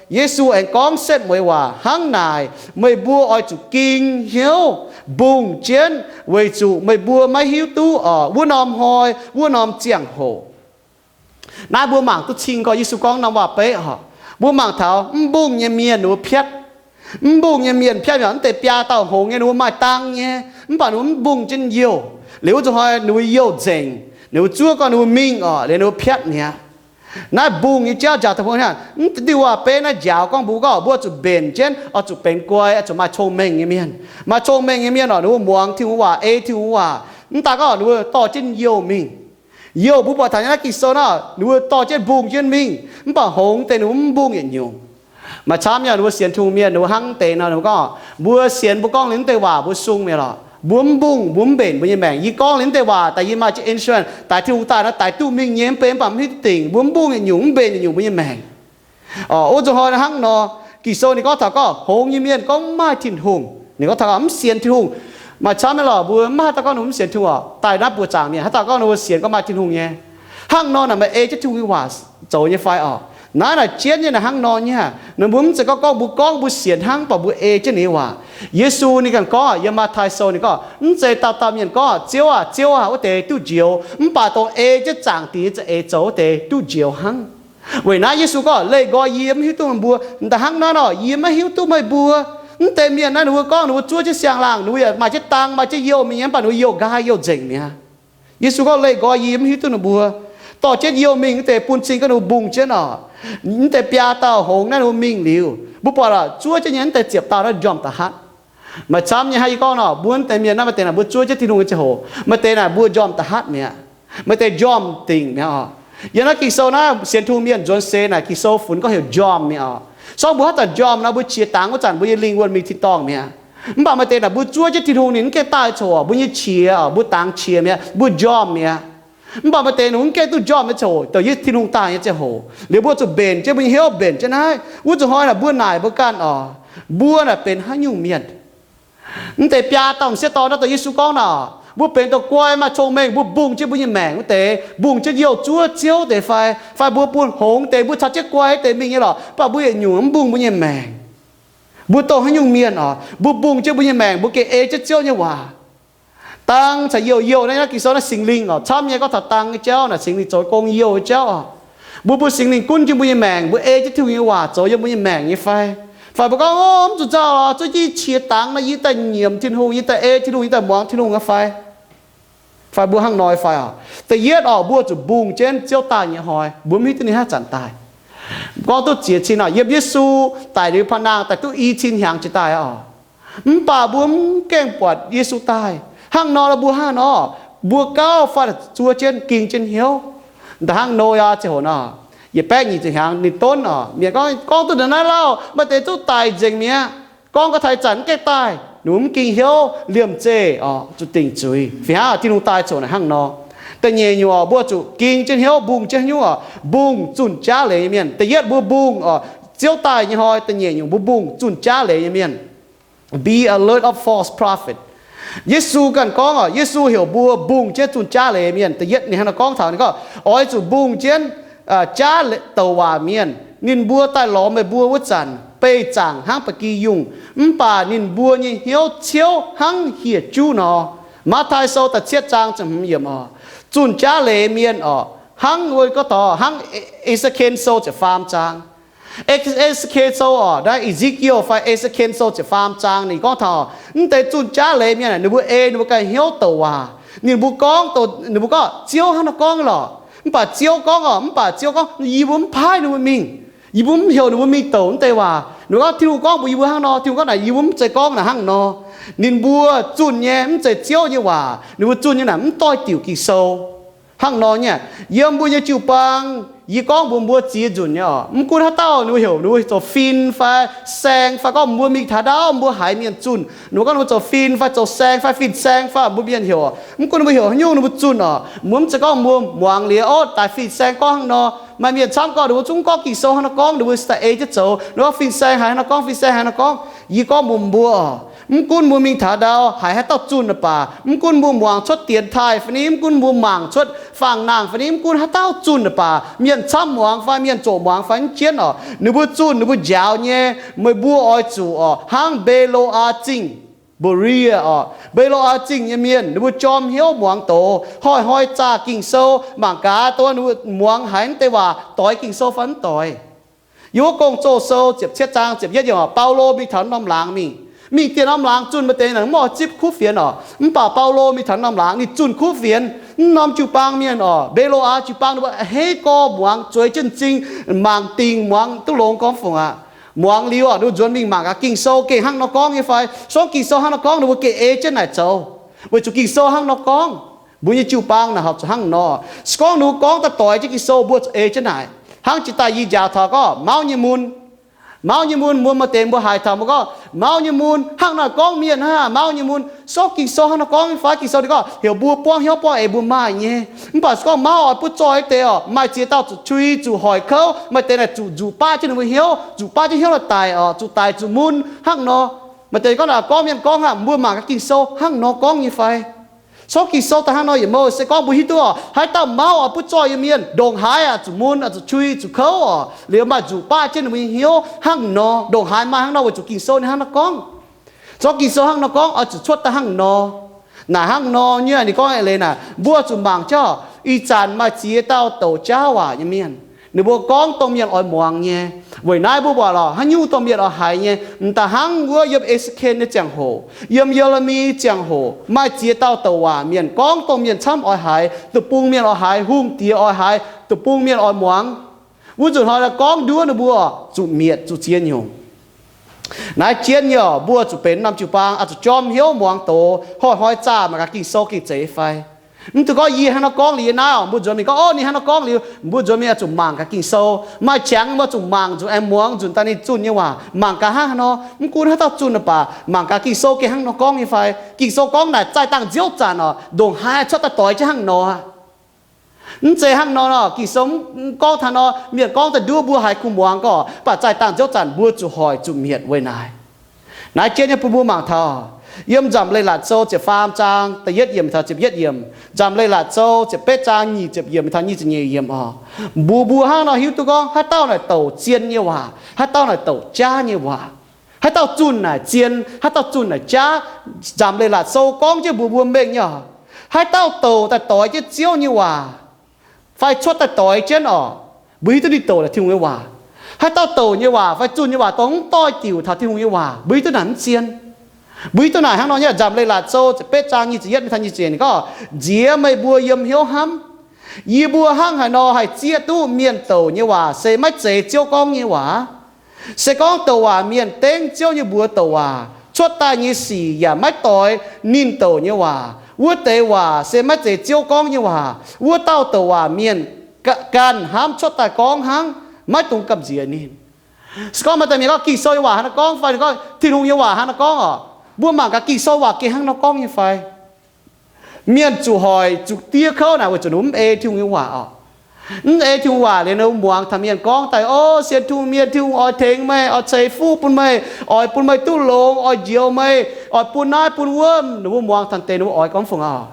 Yesu aengx gorngv setv mueiz waac hnangv naaic, Meih mbuo oix zuqc ging hnyouv mbungh jienv, weic zuqc meih mbuo maiv hiuv duqv oc, wuov norm hnoi, wuov norm ziangh hoc. Naaiv mbuo mangc duqv cing gorx Yesu gorngv norm waac-beiv oc. Mbuo mangc taux mv mbungh nyei mienh ninh mbuo piatv. Mv mbungh nyei mienh piatv, mv deix biaa dauh hngongx nyei ninh mbuo maaih dang nyei, mv baac ninh mbuo mv mbungh jienv youh. Liuz wuov zuqc hnoi ninh mbuo youh nzengc, ninh mbuo zuov gorngv ninh mbuo mingh oc, liuz ninh mbuo piatv mi'aqv. Naaiv mbungh nyei jauv njaaux daaih mbuo hnangv. Mv diuh waac-beiv naaiv njaaux gorngv mbuo gorngv mbuo zuqc mbenc jienv, oix zuqc benx guai, oix zuqc maaih cong-mengh nyei mienh. Maaih cong-mengh nyei mienh oc, ninh mbuo muangx Tin-Hungh waac, ei Tin-Hungh waac, mv daaih gorngv ninh mbuo dorh jienv youh mingh. Youh mbuo buatc taux nyei naaiv Ging-Sou naaiv, ninh mbuo dorh jienv mbungh jienv mingh, mv baac hngongx deix ninh mbuo mv mbungh yietc nyungc. Maaih camv nyei ninh mbuo sienx Tin-Hungh mienh ninh mbuo hnangv deix nor, ninh mbuo gorngv, mbuo sienx mbuo gorngv liuz mv deix waac mbuo sung mi'aqv lorqc, mbuo mv mbungh, mbuo mv mbenc mbuo nyei maengc. Yie gorngv liuz mv deix waac daaih yie maaih jienv insurance, daix Tin-Hungh daaih nor daix duqv mingh nyei, mv benx mv baac mv hiuv duqv dingc, mbuo mv mbungh yietc nyungc, mv mbenc yietc nyungc mbuo nyei maengc. Oc, wuov zuqc hnoi hnangv nor, Ging-Sou ninh gorngv taux gorngv hngongx nyei mienh gorngv mv maaih Tin-Hungh, ninh gorngv taux gorngv mv sienx Tin-Hungh. Maaih camv nyei lorqc, mbuo mv haaix dauh gorngv ninh mv sienx Tin-Hungh oc. Daaih naaiv buoz zaangc mienh haaix dauh gorngv ninh mbuo sienx gorngv maaih Tin-Hungh nyei. Hnangv nor naaic meih ei jienv Tin-Hungh nyei waac zoux nyei fai oc? Naaiv naaic jienv nyei naaic hnangv nor nyei aqv. Ninh mbuo mv zeiz gorngv gorngv mbuo gorngv mbuo sienx hnangv, mv baac mbuo ei jienv ninh nyei waac. Yesu ninh ganh gorngv yiem Matv^tai Sou ninh gorngv, mv zeiz dauh dauh mienh gorngv, Ziouv aah! Ziouv aah! wuov deix duqv njoux, mv baac dongh ei jienv zaangc Diex nyei za'eix zoux wuov deix duqv njoux hnangv. Weic naaiv Yesu gorngv, Leih nqoi yie mv hiuv duqv meih mbuo. Da'hnangv naaiv nor, yie maiv hiuv duqv meih mbuo. Mv deix mienh naaiv ninh mbuo gorngv ninh mbuo zuov jienv siang-laangh, ninh mbuo yaac maaih jienv dang, maaih jienv youh mingh nyei, mv baac ninh mbuo youh nqaai youh nzengc mi'aqv. Yesu gorngv, Leih nqoi yie mv hiuv duqv ninh mbuo. Dorh jienv youh mingh wuov deix bun cing gorngv ninh mbuo mbungh jienv oc. Mv deix biaa dauh hngongx naaiv ninh mbuo mingh liuz, mbuo buatc oc, zuov jienv nyei mv deix ziepc dauh naaiv njormh da'hatv. Maaih camv nyei hnangv yie gorngv nor, mbuo mv deix mienh naaiv maaih deix naaic mbuo zuov jienv Tin-Hungh nyei ziangh hoc, maaih deix naaic mbuo njormh da'hatv mi'aqv. Maaih deix njormh dingc mi'aqv oc. Yiem naaiv Ging-Sou naaiv sienx Tin-Hungh mienh nzuonx seix naaic Ging-Sou funx gorngv heuc njormh mi'aqv oc. Se gorngv mbuo haaix zanc njormh nor, mbuo qiex dangx wuov zanc mbuo nyei lingh wuonh mingh tin-dorngh mi'aqv. Mv baac maaih deix naaic mbuo zuov jienv Tin-Hungh ninh mv gaengh daaih ziangh hoc, mbuo nyei qiex, mbuo dangx qiex mi'aqv, mbuo njormh mi'aqv. Mv baac maaih deix ninh mv gaengh duqv njormh nyei ziangh hoc, douc jienv Tin-Hungh daaih nyei ziangh hoc, liuz mbuo zuqc mbenc jienv mbuo nyei hnyouv, mbenc jienv naaiv. Wuov zuqc hnoi naaic mbuo naaic mbuo ganh oc, mbuo naaic benx haaix nyungc mienh? Mv deix biaa dauh m'sieqv dorn naaiv, dongh Yesu gorngv naaic, mbuo benx dongh guai maaih cong-mengh, mbuo mbungh jienv mbuo nyei maengc wuov deix, mbungh jienv youh zuov Ziouv deix fai? Fai mbuo bun hngongx deix, mbuo caux jienv guai deix mingh nyei lorqc, mv baac mbuo yietc nyungc mv mbungh mbuo nyei maengc. Mbuo dongh haaix nyungc mienh oc? Mbuo mbungh jienv mbuo nyei maengc, mbuo gengh ei jienv Ziouv nyei waac. Dang caux youh, youh naaiv, naaiv Ging-Sou naaiv Singx Lingh oc, camv nyei gorngv taux dang nyei jauv naaic, Singx Lingh zoux gong youh nyei jauv oc. Mbuo bun Singx Lingh gunv jienv mbuo nyei maengc, mbuo ei jienv Tin-Hungh nyei waac zoux yiem mbuo nyei maengc nyei fai? Fai mbuo gorngv, Ov, mv zuqc nzauh lorqc, zuov jienv qiex dangx nor yie daaih nyiemc Tin-Hungh, yie daaih ei Tin-Hungh, yie daaih muangx Tin-Hungh nyei fai? Fai mbuo hnangv nor fai oc? Da'yietv oc, mbuo zuqc mbungh jienv Ziouv daaih nyei hnoi, mbuo mv hiuv duqv ninh haaix zanc daaih. Gorngv duqv ziex cin oc, yiem Yesu daic liuz paan-nangh daaih duqv i cin hnyangx jiez daaih oc. Mv baac mbuo mv gaengh buatc Yesu daaih. Hnangv nor, mbuo hnangv nor, mbuo gauh faanh zuov jienv, ging jienv hnyouv. Da'hnangv Noyaa ziangh hoc nor, yietc baeqv nyic ziepc hnyangx ninh donv oc, mienh gorngv, Gorngv duqv naaiv lauh, maaih deix zungv daic nzengc mi'aqv. Gorngv gorngv taux ih zanc mv gaengh daaih. Ninh mbuo mv ging hnyouv, liemh zeih oc, zuqc dingc zuiz. Fih hnangv Tin-Hungh daaih ziangh hoc naaic hnangv nor. Da'nyeic nyungc oc, mbuo zuqc ging jienv hnyouv, mbungh jienv haaix nyungc oc? Mbungh zunh jaav leiz nyei mienh. Da'yietv mbuo mbungh oc, Ziouv daaih nyei hnoi. Da'nyeic nyungc mbuo mbungh zunh jaav leiz nyei mienh. Be alert of false prophet. Yesu ganh gorngv oc, Yesu heuc mbuo mbungh jienv zunh jaav leiz mienh. Da'yietv ninh hnangv nor gorngv taux, ninh gorngv oix zuqc mbungh jienv jaav douc waac mienh. Ninh mbuo daaih lorz meih mbuo wuov zanc beih zaangc hnangv ba'gi yungh, mv baac ninh mbuo nyei hnyouv ciouv hnangv hieh juv nor. Matv^tai Sou da'cietv zaang ziepc hmz yiemc oc. Zunh jaav leiz mienh oc, hnangv wuov gorngv taux hnangv E^se^ken Sou ziepc faam zaang. E^se^ken Sou oc, naaiv E^se^ki^en fai E^se^ken Sou ziepc faam zaang ninh gorngv taux mv deix zunh jaav leiz mienh aah, ninh mbuo ei ninh mbuo ganh hnyouv douc waac. Ninh mbuo gorngv, ninh mbuo gorngv, Ziouv hnangv nor gorngv lorqc. Mv baac Ziouv gorngv oc, mv baac Ziouv gorngv yie mbuo mv paaiv ninh mbuo mingh. Yie mbuo mv heuc ninh mbuo mingh douc mv deix waac. Ninh mbuo gorngv, Tin-Hungh gorngv mbuox yie mbuo hnangv nor. Tin-Hungh gorngv naaic, yie mbuo mv zeiz gorngv naaic hnangv nor. Ninh mbuo zunh nyei mv zeiz Ziouv nyei waac. Ninh mbuo zunh nyei naaic mv doix diuc Ging-Sou. Hnangv nor nyei, yiem mbuo nyei jiu-baang, yie gorngv mbuox mbuo ziex nzunc nyei oc, mv gunv haaix dauh ninh mbuo heuc ninh mbuo zoux fin fai saeng fai gorngv mbuo mingh taux ndaauv mbuo haiz mienh zunh, ninh mbuo gorngv ninh mbuo zoux fin fai zoux saeng fai fin-saeng fai mbuo mienh heuc, mv gunv ninh mbuo heuc haaix nyungc ninh mbuo zunh oc, mbuo mv zeiz gorngv mbuo muangx liuz, ov, daaih fin-saeng gorngv hnangv nor. Maaih mienh camv gorngv ninh mbuo zungv gorngv Ging-Sou hnangv nor gorngv, ninh mbuo daaih ei jienv zoux. Ninh gorngv fin-saeng haiz hnangv nor gorngv, fin-saeng haiz hnangv nor gorngv. Yie gorngv mbuox mbuo oc, mv gunv mbuo mingh taux ndaauv haiz haaix dauh zunh naaic baac, mv gunv mbuo muangx cuotv dienx taaih fai ni, mv gunv mbuo mangc cuotv faang-nangh fai ni, mv gunv haaix dauh zunh naaic baac, mienh camv muangx fai mienh zoqc muangx fai mv jienv oc, ninh mbuo zunh ninh mbuo njaaux nyei. Meih mbuo oix zuqc oc hnangv Mbe^lo^aa Zingh, Berea oc, Mbe^lo^aa Zingh nyei mienh, ninh mbuo jorm hnyouv muangx doz, hnoi-hnoi zaah Ging-Sou, mangc gaax dongh ninh mbuo muangx haiz mv deix waac doix Ging-Sou fai mv doix. Yiem wuov Gong-Zoh Sou ziepc cietv zaang ziepc yietv yiemc oc, Baulo mingh taux norm laangz mingh, mingh dieh norm laangz zunh maaih deix naaic mv oix zipv kuv fienx oc. Mv baac Baulo mingh taux norm laangz ninh zunh kuv fienx. Mv norm jiu-baang mienh oc, Mbe^lo^aa jiu-baang ninh mbuo a'hneiv gorx muangx, zueiz jienv m'zing, mangc dingc muangx duqv longx gorngv fungc aqv. Muangx liuz oc, ninh mbuo nzuonx mingh mangc gaax Ging-Sou gengh hnangv nor gorngv nyei fai. Se gorngv Ging-Sou hnangv nor gorngv ninh mbuo gengh ei jienv naaic zoux, weic zuqc Ging-Sou hnangv nor gorngv. Mbuo nyei jiu-baang naaic horpc zuqc hnangv nor. Se gorngv ninh mbuo gorngv daaih doix jienv Ging-Sou, mbuo zuqc ei jienv naaic. Hnangv jiex daaih yie njaaux taux gorngv mauv nyei mun. Mauv nyei mun, mbuo maaih deix mbuo haiz taux mbuo gorngv mauv nyei mun hnangv naaic gorngv mienh hnangv. Mauv nyei mun, se gorngv Ging-Sou hnangv nor gorngv nyei fai? Ging-Sou ninh gorngv heuc mbuo buangv hnyouv buangv eix mbuo maaih nyei. Mv baac se gorngv mauv oix butv zoih deix oc, maaih ziex dauh zuqc qui, zuqc hoic kouv, maaih deix naaic zuqc nzuqc baav jienv ninh mbuo hnyouv, zuqc baav jienv hnyouv daaih daic oc, zuqc daic zuqc mun hnangv nor. Maaih deix gorngv naaic gorngv mienh gorngv hnangv, mbuo mangc gaax Ging-Sou hnangv nor gorngv nyei fai? Se gorngv Ging-Sou daaih hnangv nor yietc mouh, se gorngv mbuo hiuv duqv oc, haaix dauh mauv oix butv zoih nyei mienh, ndongc haaix aqc zuqc mun, aqc zuqc qui, zuqc kouv oc, liuz maaih nzuqc baav jienv ninh mbuo nyei hnyouv hnangv nor. Ndongc haaix maaih hnangv nor weic zuqc Ging-Sou ninh hnangv nor gorngv. Se gorngv Ging-Sou hnangv nor gorngv, oix zuqc cuotv daaih hnangv nor. Naaic hnangv nor nyei, ninh gorngv eix leiz naaic, mbuo zuqc mangc jauv. Ih zanc maaih ziex dauh douc jaav waac nyei mienh, ninh mbuo gorngv dongh mienh oix muangx nyei. Weic naaiv mbuo buatc lorqc, haaix nyungc dongh mienh oix haiz nyei, m'daaih hnangv wuov yiem E^se^ken nyei ziangh hoc, yiem Ye^le^mi ziangh hoc, maaih ziex dauh douc waac mienh gorngv dongh mienh camv oix haiz, deic-bung mienh oix haiz, hungh diex oix haiz, deic-bung mienh oix muangx. Wuov nzunc hnoi gorngv nduov ninh mbuo zuqc mietc, zuqc ziex nyungc. Naaiv jienv nyei oc, mbuo zuqc benx norm jiu-baang oix zuqc jorm hnyouv muangx doz, hnoi-hnoi zaah mangc gaax Ging-Sou gengh zeiz fai. Mv dungx gorngv yie hnangv nor gorngv liuz yie naaiv oc, mbuo nzuonx mingh gorngv, ov, ninh hnangv nor gorngv liuz, mbuo nzuonx mingh oix zuqc mangc gaax Ging-Sou. Maaih qangx mbuo zuqc mangc, zuqc aengx muangx nzunc daaih ninh zunh nyei waac, mangc gaax hnangv haaix nor. Mv gunv haaix dauh zunh naaic baac, mangc gaax Ging-Sou gengh hnangv nor gorngv nyei fai. Ging-Sou gorngv naaic zaih dangh nziouv zanc oc, ndongc haaix cuotv daaih doix jienv hnangv nor aqv. Mv zeiz hnangv nor, Ging-Sou gorngv taux nor, mienh gorngv daaih nduov mbuo haiz kungx muangx gorqv, mv baac zaih dangh nziouv zanc mbuo zuqc hoic zuqc mietc weic naaic. Naaiv jienv nyei bun mbuo mangc taux, yiem Nzamc Leiz-Latc Sou ziepc faam zaang da'yietv yiemc taux ziepc yietv yiemc, Nzamc Leiz-Latc Sou ziepc betv zaang nyic ziepc yiemc taux nyic ziepc nyeic yiemc oc. Mbuox mbuo hnangv nor hiuv duqv gorngv haaix dauh naaic douc zien nyei waac, haaix dauh naaic douc jaav nyei waac. Haaix dauh zunh naaic zien, haaix dauh zunh naaic jaav. Nzamc Leiz-Latc Sou gorngv jienv mbuox mbuo mengh nyei oc. Haaix dauh douc daaih doix jienv Ziouv nyei waac fai cuotv daaih doix jienv oc, mbuo hiuv duqv ninh douc naaic Tin-Hungh nyei waac. Haaix dauh douc nyei waac fai zunh nyei waac dongh mv doix diuc taux Tin-Hungh nyei waac, mbuo hiuv duqv naaic mv zien. Mbuo hiuv duqv naaic hnangv nor nyei. Nzamc Leiz-Latc Sou ziepc betv zaang nyic ziepc yietv mingh taux nyic ziepc nyeic gorngv, Nziex meih mbuo yiem hnyouv hnamv. Yie mbuo hnangv haaix nor haih zieqv duqv mienh douc nyei waac se maiv zeiz Ziouv gorngv nyei waac? Se gorngv douc waac mienh dengv Ziouv nyei mbuox douc waac, cuotv daaih nyei sic yaac maiv doix ninh douc nyei waac, wuov deix waac se maiv zeiz Ziouv gorngv nyei waac. Wuov dauh douc waac mienh ganh hnamv cuotv daaih gorngv hnangv, maiv dungx gamh nziex ninh. Se gorngv maaih deix mienh gorngv Ging-Sou nyei waac hnangv naaiv gorngv fai gorngv Tin-Hungh nyei waac hnangv naaiv gorngv oc, mbuo mangc gaax Ging-Sou waac gengh hnangv nor gorngv nyei fai. Mienh zuqc hoic zuqc diev kouv naaic weic zuqc ninh mv ei Tin-Hungh nyei waac oc. Mv ei Tin-Hungh waac liuz ninh muangx taux mienh gorngv daaih, ov, sienx Tin-Hungh mienh, Tin-Hungh oix tengx meih, oix ceix fuqv bun meih, oix bun meih duqv longx, oix njoux meih, oix bun naaiv bun wuov. Ninh mbuo muangx taux deix ninh mbuo oix gorngv fungc oc.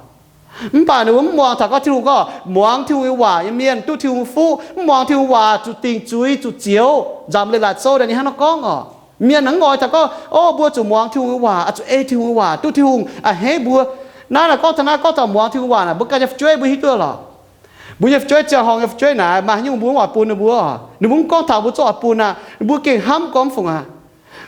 Mv baac ninh mbuo mv muangx taux gorngv Tin-Hungh gorngv, muangx Tin-Hungh nyei waac nyei mienh duqv Tin-Hungh nyei fuqv. Mv muangx Tin-Hungh waac zuqc dingc zuiz zuqc zioux. Nzamc Leiz-Latc Sou daaih ninh hnangv nor gorngv oc. Mienh hnangv oix taux gorngv, ov, mbuo zuqc muangx Tin-Hungh nyei waac, zuqc ei Tin-Hungh nyei waac duqv Tin-Hungh a'hneiv mbuo. Naaiv naaic gorngv taux naaiv gorngv taux muangx Tin-Hungh waac naaic mbuo ganh nyei fu'jueiv mbuo hiuv duqv lorqc. Mbuo nyei fu'jueiv ziangh horngh nyei fu'jueiv naaic, maaih haaix nyungc mbuo mv oix bun ninh mbuo? Ninh mbuo mv gorngv taux mbuo zungv oix bun aqv. Ninh mbuo gengh hnamv gorngv fungc aqv.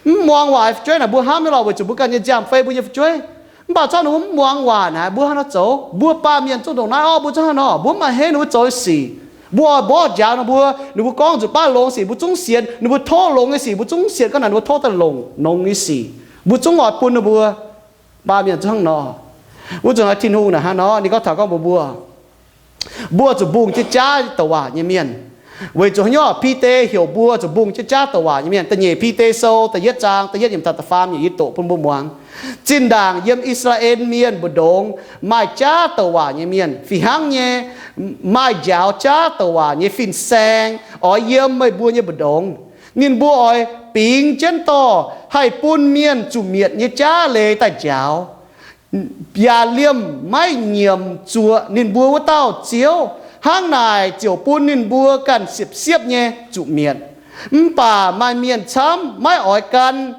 Mv muangx waac fu'jueiv naaic mbuo hnamv nyei lorqc, weic zuqc mbuo ganh nyei nziaamv-fei, mbuo nyei fu'jueiv. Mv baac zorqv ninh mbuo mv muangx waac naaic, mbuo haaix nor zoux? Mbuo baamh mienh zungv ndongc naaiv orv, mbuo zungv haaix nor? Mbuo mv maaih hei ninh mbuo zoux nyei sic. Mbuo oix mborqv njaaux ninh mbuo, ninh mbuo gorngv nzunc baav longx sic mbuo zungv sienx, ninh mbuo tov longx nyei sic mbuo zungv sienx, gorngv naaic ninh mbuo tov daaih longc nongx nyei sic, mbuo zungv oix bun ninh mbuo. Baamh mienh zungv hnangv nor. Wuov zanc naaic Tin-Hungh naaic hnangv nor, ninh gorngv taux gorngv mbuox mbuo, mbuo zuqc mbungh jienv jaav douc waac nyei mienh. Weic zuqc haaix nyungc? Bide heuc mbuo zuqc mbungh jienv jaav douc waac nyei mienh. Da'nyeic Bide Sou da'yietv zaang da'yietv yiemc taux da'faam yiemc, yie doqc bun mbuo muangx. Zinh ndaangc yiem I^saa^laa^en Mienh mbu'ndongx maaih jaav douc waac nyei mienh. Fih hnangv nyei, maaih njaaux jaav douc waac nyei fin-saeng oix yiem meih mbuo nyei mbu'ndongx. Ninh mbuo oix bingx jienv dorh haih bun mienh zuqc mietc nyei jaav leiz daaih njaaux, yaac liemh maiv nyiemc zuoqc ninh mbuo wuov dauh Ziouv. Hnangv naaic ziouc bun ninh mbuo ganh siepv-siepv nyei zuqc mietc. Mv baac maaih mienh camv maiv oix gan,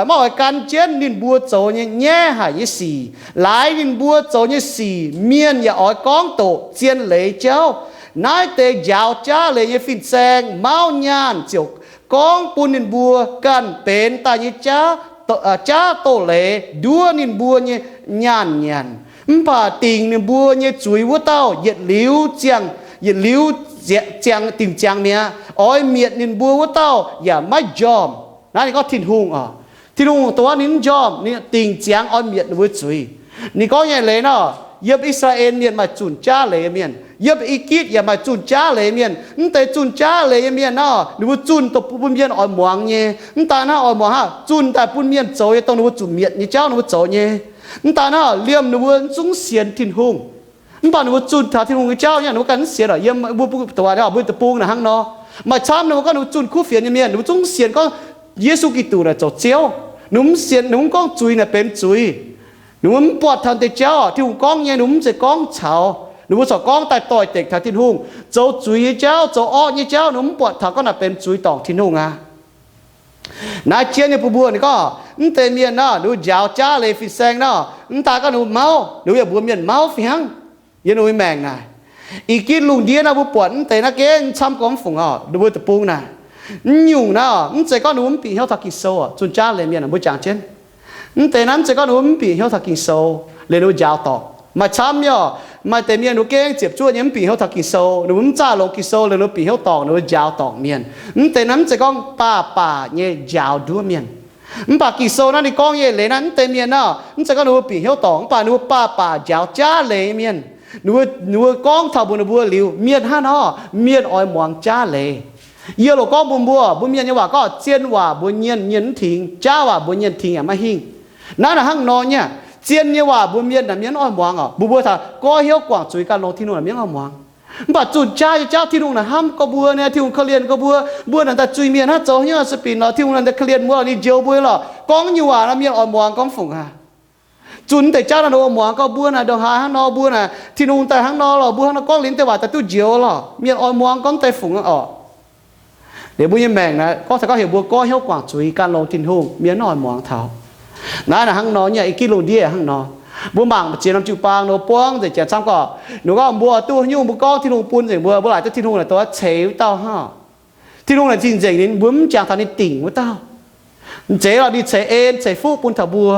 maiv oix gan jienv ninh mbuo zoux nyei nyaiv haic nyei sic. Laaix ninh mbuo zoux nyei sic mienh yaac oix gorngv doqc zien leiz jauv. Naaiv deix njaaux jaav leiz nyei fin-saeng mauv nyaanh ziouc gorngv bun ninh mbuo ganh benx daaih nyei jaav doz-leiz nduov ninh mbuo nyei nyaanh nyanc. Mv baac dingc ninh mbuo nyei zuiz wuov dauh yietc liuz ziangh, yietc liuz ziangx, dingc ziangx mi'aqv. Oix mietc ninh mbuo wuov dauh yaac maiv njormh. Naaiv ninh gorngv Tin-Hungh oc. Tin-Hungh dongh wuov ninh mv njormh, ninh dingc ziangx oix mietc ninh mbuo zuiz. Ninh gorngv nyei leiz nor, yiem I^saa^laa^en Mienh maaih zunh jaav leiz mienh, yiem I^gitv yaac maaih zunh jaav leiz mienh. Mv deix zunh jaav leiz nyei mienh nor, ninh mbuo zunh dongh bun mienh oix muangx nyei. Mv daaih naaiv oix muangx hnangv, zunh daaih bun mienh zoux nyei dongh ninh mbuo zuqc mietc nyei jauv ninh mbuo zoux nyei. Mv daaih naaiv liemh ninh mbuo mv zungv sienx Tin-Hungh. Mv baac ninh mbuo zunh taux Tin-Hungh nyei jauv nyei, ninh mbuo ganh mv sienx oc. Yiem mbuo deic-bung naaic hnangv nor, maaih camv ninh mbuo gorngv ninh mbuo zunh kuv fienx nyei mienh, ninh mbuo zungv sienx gorngv Yesu Giduc naaic zoux Ziouv. Ninh mbuo mv sienx, ninh mbuo mv gorngv zuiz naaic benx zuiz. Ninh mbuo mv buatc taux deix jauv oc, Tin-Hungh gorngv nyei ninh mbuo mv zeiz gorngv caux. Ninh mbuo corc gorngv daaih doix-dekc taux Tin-Hungh. Zoux zuiz nyei jauv, zoux orqv nyei jauv ninh mbuo mv buatc taux, gorngv naaic benx zuiz dorngc Tin-Hungh aqv. Naaiv jien nyei bun mbuo ninh gorngv, mv deix mienh nor, ninh mbuo njaaux jaav leiz fin-saeng nor, mv daaih gorngv ninh mbuo mauv, ninh mbuo yaac mbuox mienh mauv fih hnangv. Yiem ninh mbuo maengc naaic, i gitv lungh ndiev naaiv mbuo buatc mv deix naaiv gengh camv gormx fungc oc, ninh mbuo deic-bung naaic. Mv nyungc naaiv mv zeiz gorngv ninh mbuo mv bieqc hnyouv taux Ging-Sou oc, zunh jaav leiz mienh mbuo jangx jienv. Mv deix naaiv mv zeiz gorngv ninh mbuo mv bieqc hnyouv taux Ging-Sou, liuz ninh mbuo njaaux dorngc. Maaih camv nyei oc, maaih deix mienh ninh mbuo gengh ziepc zuoqv nyei mv bieqc hnyouv taux Ging-Sou, ninh mbuo mv zaah longx Ging-Sou, liuz ninh mbuo bieqc hnyouv dorngc, ninh mbuo njaaux dorngc mienh. Mv deix naaiv mv zeiz gorngv baac baac nyei njaaux nduov mienh. Mv baac Ging-Sou naaiv ninh gorngv nyei leiz naaiv mv deix mienh naaiv, mv zeiz gorngv ninh mbuo bieqc hnyouv dorngc, mv baac ninh mbuo baac baac njaaux jaav leiz mienh. Ninh mbuo gorngv taux mbuox ninh mbuo liuz, mienh hnangv nor, mienh oix muangx jaav leiz. Yie loc gorngv mbuox mbuo, mbuo mienh nyei waac gorngv, zien waac mbuox mienh, mienh mv tingx, jaav waac mbuox mienh tingx yaac maiv hingh. Naaiv naaic hnangv nor nyei, zien nyei waac mbuox mienh naaic mienh mv oix muangx oc. Mbuox mbuo taux goiv hnyouv guangc zuiz gan longx Tin-Hungh naaic mienh mv oix muangx. Mv baac zunh jaav nyei jauv Tin-Hungh naaic hnamv gorx mbuo, Tin-Hungh korv-lienh gorx mbuo, mbuo naaic daaih zuiz mienh hnangv, zoux hnyouv sueih binc lorqc, Tin-Hungh naaic daaih korv-lienh mbuo lorqc, ninh njoux mbuo lorqc, gorngv nyei waac naaic mienh oix muangx gormx fungc aqv. Zunh deix jauv naaic ninh oix muangx gorngv mbuo naaic ndongc haaix hnangv nor, mbuo naaic Tin-Hungh daaih hnangv nor lorqc, mbuo hnangv nor gorngv liuz deix waac daaih duqv njoux lorqc, mienh oix muangx gorngv deix fungc oc. Liuz mbuo nyei maengc naaic gorngv taux gorngv heuc mbuo goiv hnyouv guangc zuiz gan longx Tin-Hungh, mienh mv oix muangx taux. Naaiv naaic hnangv nor nyei, i gitv lungh ndiev hnangv nor. Mbuo mangc ziex norm jiu-baang nor buangv nzengc janx camv gorqv, ninh gorngv mbuo duqv haaix nyungc mbuo gorngv Tin-Hungh bun nzengc mbuo, mbuo laaic duqv Tin-Hungh naaic dongh ceix wuov dauh hnangv. Tin-Hungh naaic cing-nzengc ninh, mbuo mv jangx taux ninh dingc wuov dauh. Mv zeiz lorqc, ninh ceix en ceix fuqv bun taux mbuo.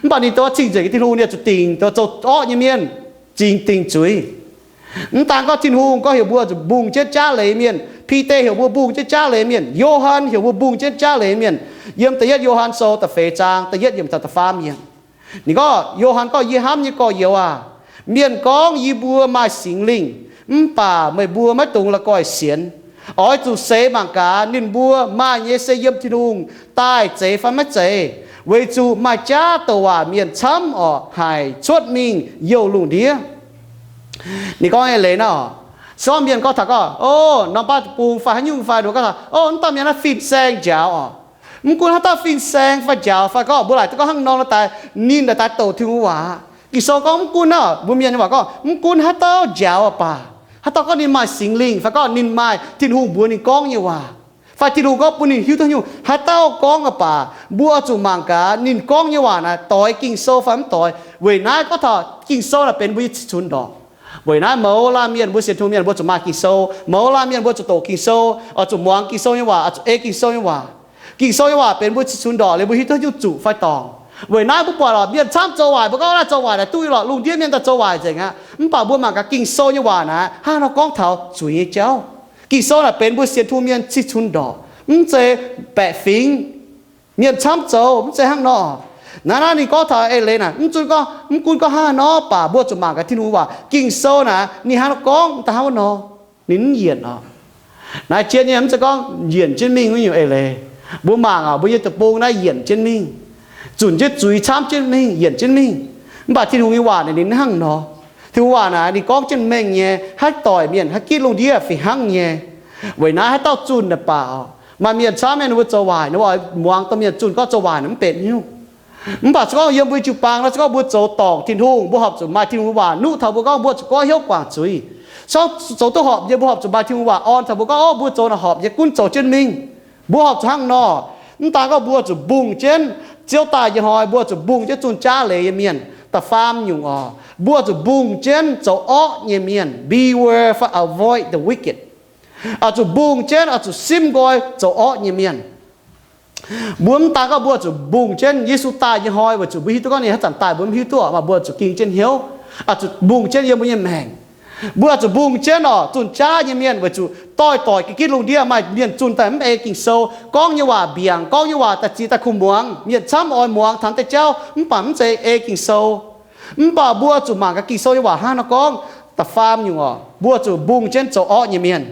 Mv baac ninh dongh cing-nzengc nyei Tin-Hungh, ninh zuqc dingc dongh zoux orqv nyei mienh, zingx dingc zuiz. Mv daan gorngv Tin-Hungh gorngv heuc mbuo zuqc mbungh jienv jaav leiz mienh, Bide heuc mbuo mbungh jienv jaav leiz mienh, Yo^han heuc mbuo mbungh jienv jaav leiz mienh. Yiem da'yietv Yo^han Sou da'feix zaang da'yietv yiemc taux da'faam yiemc, ninh gorngv, Yo^han gorngv, Yie hnamv nyei gorx-youz aac, mienh gorngv yie mbuo maaih Singx Lingh, mv baac meih mbuo maiv dungx la'guaih sienx. Oix zuqc seix mangc gaax, ninh mbuo maaih nyei se yiem Tin-Hungh daaih zeiz fai maiv zeiz, weic zuqc maaih jaav douc waac mienh camv orqc haic cuotv mingh youh lungh ndiev. Ninh gorngv nyei leiz nor, se gorngv mienh gorngv taux gorngv, o, norm baav deic-bung fai haaix nyungc fai, ninh gorngv taux, o, mv dauh mienh naaiv fin-saeng njaaux orqc. Mv gunv haaix dauh fin-saeng fai njaaux fai gorngv mbuo laaic duqv gorngv hnangv nor, daaih ninh daaih daaih douc Tin-Hungh waac. Ging-Sou gorngv mv gunv naaiv, mbuo mienh nyei waac gorngv, mv gunv haaix dauh njaaux baac, haaix dauh gorngv ninh maaih Singx Lingh fai gorngv ninh maaih Tin-Hungh mbuox ninh gorngv nyei waac, fai Tin-Hungh gorngv bun ninh hiuv duqv nyungc, haaix dauh gorngv baac, mbuo oix zuqc mangc gaax ninh gorngv nyei waac naaic doix Ging-Sou fai mv doix. Weic naaiv gorngv taux Ging-Sou naaic benx mbuo nyei cunx ndorpc. Weic naaiv mouz laanh mienh, mbuo sienx Tin-Hungh mienh mbuo zuqc maaih Ging-Sou. Mouz laanh mienh mbuo zuqc doqc Ging-Sou, oix zuqc muangx Ging-Sou nyei waac, oix zuqc ei Ging-Sou nyei waac. Ging-Sou nyei waac benx mbuo cih cunx ndorqc liuz mbuo hiuv duqv nyungc zuqc fai dorngc. Weic naaiv mbuo buatc lorqc, mienh camv zoux waaic, mbuo gorngv naaiv zoux waaic naaic duqv nyei lorqc, lungh ndiev mienh daaih zoux waaic nzengc aqv. Mv baac mbuo mangc gaax Ging-Sou nyei waac naaic hnangv nor gorngv taux zuiz nyei jauv. Ging-Sou naaic benx mbuo sienx Tin-Hungh mienh cih cunx ndorqc, mv zeiz baeqc fingx. Mienh camv zoux mv zeiz hnangv nor. Naaiv naaiv ninh gorngv taux eix leiz naaic, mv gunv gorngv, mv gunv gorngv hnangv nor, mv baac mbuo zuqc mangc gaax Tin-Hungh waac. Ging-Sou naaic ninh hnangv nor gorngv daaih hnangv wuov nor, ninh mv yienc oc. Naaiv jienv nyei mv zeiz gorngv yienc jienv mingh wuov nyungc eix leiz. Mbuo mangc oc, mbuo nyei deic-bung naaiv yienc jienv mingh, zunc jienv zuiz camv jienv mingh, yienc jienv mingh. Mv baac Tin-Hungh nyei waac naaic ninh mv hnangv nor. Tin-Hungh waac naaic ninh gorngv jienv mengh nyei, haaix doic mienh, haaix gitv lungh ndiev fih hnangv nyei. Weic naaiv haaix dauh zunh naaic baac oc, maaih mienh camv mienh ninh mbuo zoux waaic, ninh mbuo oix muangx dongh mienh zunh gorngv zoux waaic naaic mv benx hnyouv. Mv baac se gorngv yiem mbuo jiu-baang nor, se gorngv mbuo zoux dorngc Tin-Hungh, mbuo horpc zuqc maaih Tin-Hungh waac nuqv taux mbuo gorngv mbuo zuqc goiv hnyouv guangc zuiz. Se gorngv zoux duqv horpc nyei, mbuo horpc zuqc maaih Tin-Hungh waac orn taux mbuo gorngv, ov, mbuo zoux naaic horpc nyei, gunv zoux jienv mingh. Mbuo horpc zuqc hnangv nor. Mv daan gorngv mbuo zuqc mbungh jienv Ziouv daaih nyei hnoi, mbuo zuqc mbungh jienv zunh jaav leiz nyei mienh. Da'faam nyungc oc, mbuo zuqc mbungh jienv zoux orqv nyei mienh. Beware for avoid the wicked. Oix zuqc mbungh jienv, oix zuqc simv nqoi zoux orqv nyei mienh. Mbuo mv daan gorngv mbuo zuqc mbungh jienv Yesu daaih nyei hnoi, weic zuqc mbuo hiuv duqv gorngv ninh haaix zanc daaih mbuo mv hiuv duqv, mv baac mbuo zuqc ging jienv hnyouv, oix zuqc mbungh jienv yiem mbuo nyei maengc. Mbuo zuqc mbungh jienv oc, zunh jaav nyei mienh, weic zuqc doix-doic ga'gitv lungh ndiev maaih mienh zunh daaih mv ei Ging-Sou, gorngv nyei waac mbiaangc, gorngv nyei waac daaih ziex daaih kuh muangx. Mienh camv oix muangx taux deix jauv mv baac mv zeiz ei Ging-Sou. Mv baac mbuo zuqc mangc gaax Ging-Sou nyei waac hnangv nor gorngv. Da'faam nyungc oc, mbuo zuqc mbungh jienv zoux orqv nyei mienh.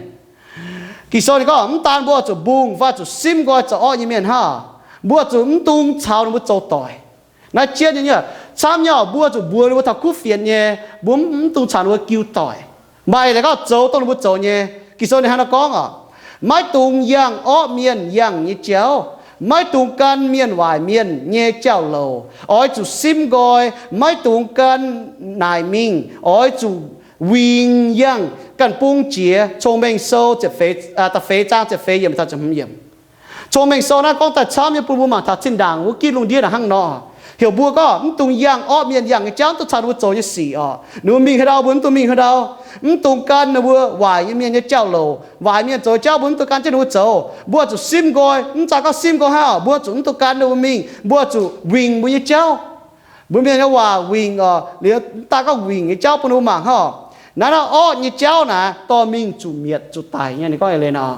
Ging-Sou ninh gorngv mv daan mbuo zuqc mbungh fai zuqc simv nqoi zoux orqv nyei mienh hnangv, mbuo zuqc mv dungx caux ninh mbuo zoux doic. Naaiv jienv nyei, camv nyei oc, mbuo zuqc mbuox ninh mbuo taux kuv fienx nyei, mbuo mv dungx caux ninh mbuo jiu doic. Maaih leiz gorngv zoux dongh ninh mbuo zoux nyei. Ging-Sou ninh hnangv naaiv gorngv oc, maiv dungx yangh orqv mienh yangh nyei jauv, maiv dungx gan mienh waaic mienh nyei jauv-louc. Oix zuqc simv nqoi, maiv dungx gan naaic mingh. Oix zuqc wingx yangh ganh bung jiex. Cong-Mengh Sou da'feix zaang ziepc feix yiemc taux ziepc hmz yiemc. Cong-Mengh Sou naaiv gorngv daaih camv nyei bun mbuo mangc taux zinh ndaangc wuov gitv lungh ndiev naaic hnangv nor. Heuc mbuo gorngv mv dungx yangh orqv mienh yangh nyei jauv, mv dungx caux ninh mbuo zoux nyei sic oc. Ninh mbuo mingh haaix ndau mbuo mv dungx mingh haaix ndau. Mv dungx gan ninh mbuo waaic nyei mienh nyei jauv-louc. Waaic mienh zoux jauv mbuo mv dungx gan jienv ninh mbuo zoux. Mbuo zuqc simv nqoi. Mv zeiz gorngv simv nqoi hnangv oc, mbuo zuqc mv dungx gan ninh mbuo mingh, mbuo zuqc wingc mbuo nyei jauv. Mbuo mienh nyei waac wingc oc, liuz mv daan gorngv wingc nyei jauv bun ninh mbuo mangc hnangv oc. Naaiv naaiv orqv nyei jauv naaic dorh mingh zuqc mietc zuqc daic nyei. Ninh gorngv eix leiz nor,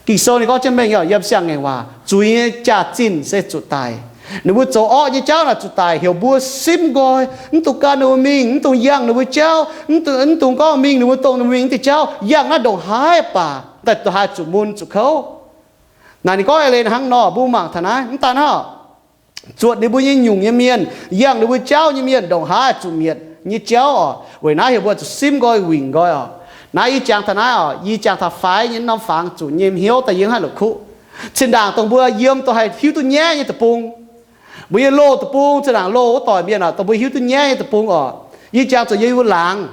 Ging-Sou ninh gorngv jienv mengh oc, yiem siang-ngaengc waac, zuiz nyei jaax-zinh se zuqc daic. Ninh mbuo zoux orqv nyei jauv naaic zuqc daic. Heuc mbuo simv nqoi, mv dungx gan ninh mbuo mingh, mv dungx yangh ninh mbuo jauv, mv dungx, mv dungx gorngv mingh ninh mbuo dongh ninh mbuo mingh wuov deix jauv, yangh naaiv ndongc haaix baac daaih ndongc haaix zuqc mun zuqc kouv. Naaic ninh gorngv eix leiz hnangv nor, mbuo mangc taux naaiv. Mv daan hnangv zuotc ninh mbuo nyei nyungc nyei mienh, yangh ninh mbuo jauv nyei mienh ndongc haaix zuqc mietc nyei jauv oc. Weic naaiv heuc mbuo zuqc simv nqoi wingc nqoi oc. Naaiv yie jangx taux naaiv oc, yie jangx taux faix nyei norm fangx zuqc nyei hnyouv daaih yie mv haih la'kuqv. Zinh ndaangc dongh mbuo yiem dongh haih hiuv duqv nyaiv nyei deic-bung, mbuo nyei loz deic-bung, zinh ndaangc loz wuov doic mienh oc, dongh mbuo hiuv duqv nyaiv nyei deic-bung oc. Yie jangx zuqc yiem yie mbuo laangz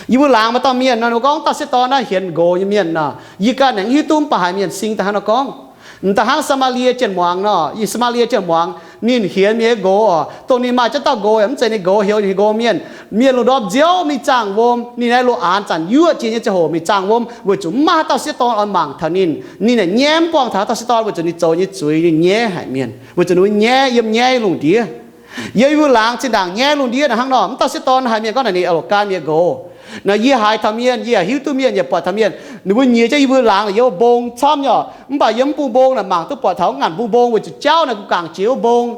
Yie mbuo laangz maaih dauh mienh nor, ninh mbuo gorngv dauh sieqv dorn naaiv hienx nqox nyei mienh nor, yie ganh aengx mv hiuv duqv mv baac haaix mienh sing daaih hnangv nor gorngv. M'daaih hnangv Saa^maa^lie Janx-muangz nor, yie Saa^maa^lie Janx-muangz ninh hienx mienh nyei nqox oc, dongh ninh maaih jienv dauh nqox yaac mv zeiz ninh nqox, heuc ninh nqox mienh. Mienh lungh ndorm nziouv mingh zaangh wuom, ninh naaiv longc aanx zanc yuoqv jiex nyei ziangh hoc mingh zaangh wuom, weic zuqc mv maaih haaix dauh sieqv dorn oix mangc taux ninh. Ninh naaic nyaiv mv buangh taux haaix dauh sieqv dorn, weic zuqc ninh zoux nyei zuiz ninh nyaiv haic mienh, weic zuqc ninh nyaiv, yiem nyaiv lungh ndiev. Yiem yie mbuo laangz zinh ndaangc nyaiv lungh ndiev naaic hnangv nor, mv dauh sieqv dorn haiz mienh gorngv naaic ninh oix gan mienh nqox. Naaic yie haiz taux mienh, yie yaac hiuv duqv mienh yaac buatc taux mienh, ninh mbuo nyiex jienv yie mbuo laangz naaic yiem wuov mbong camv nyei. Mv baac yiem mv bung mbong naaic mangc duqv buatc taux ngaanc mbung mbong, weic zuqc jauv naaic guh gangc jiex wuov mbong.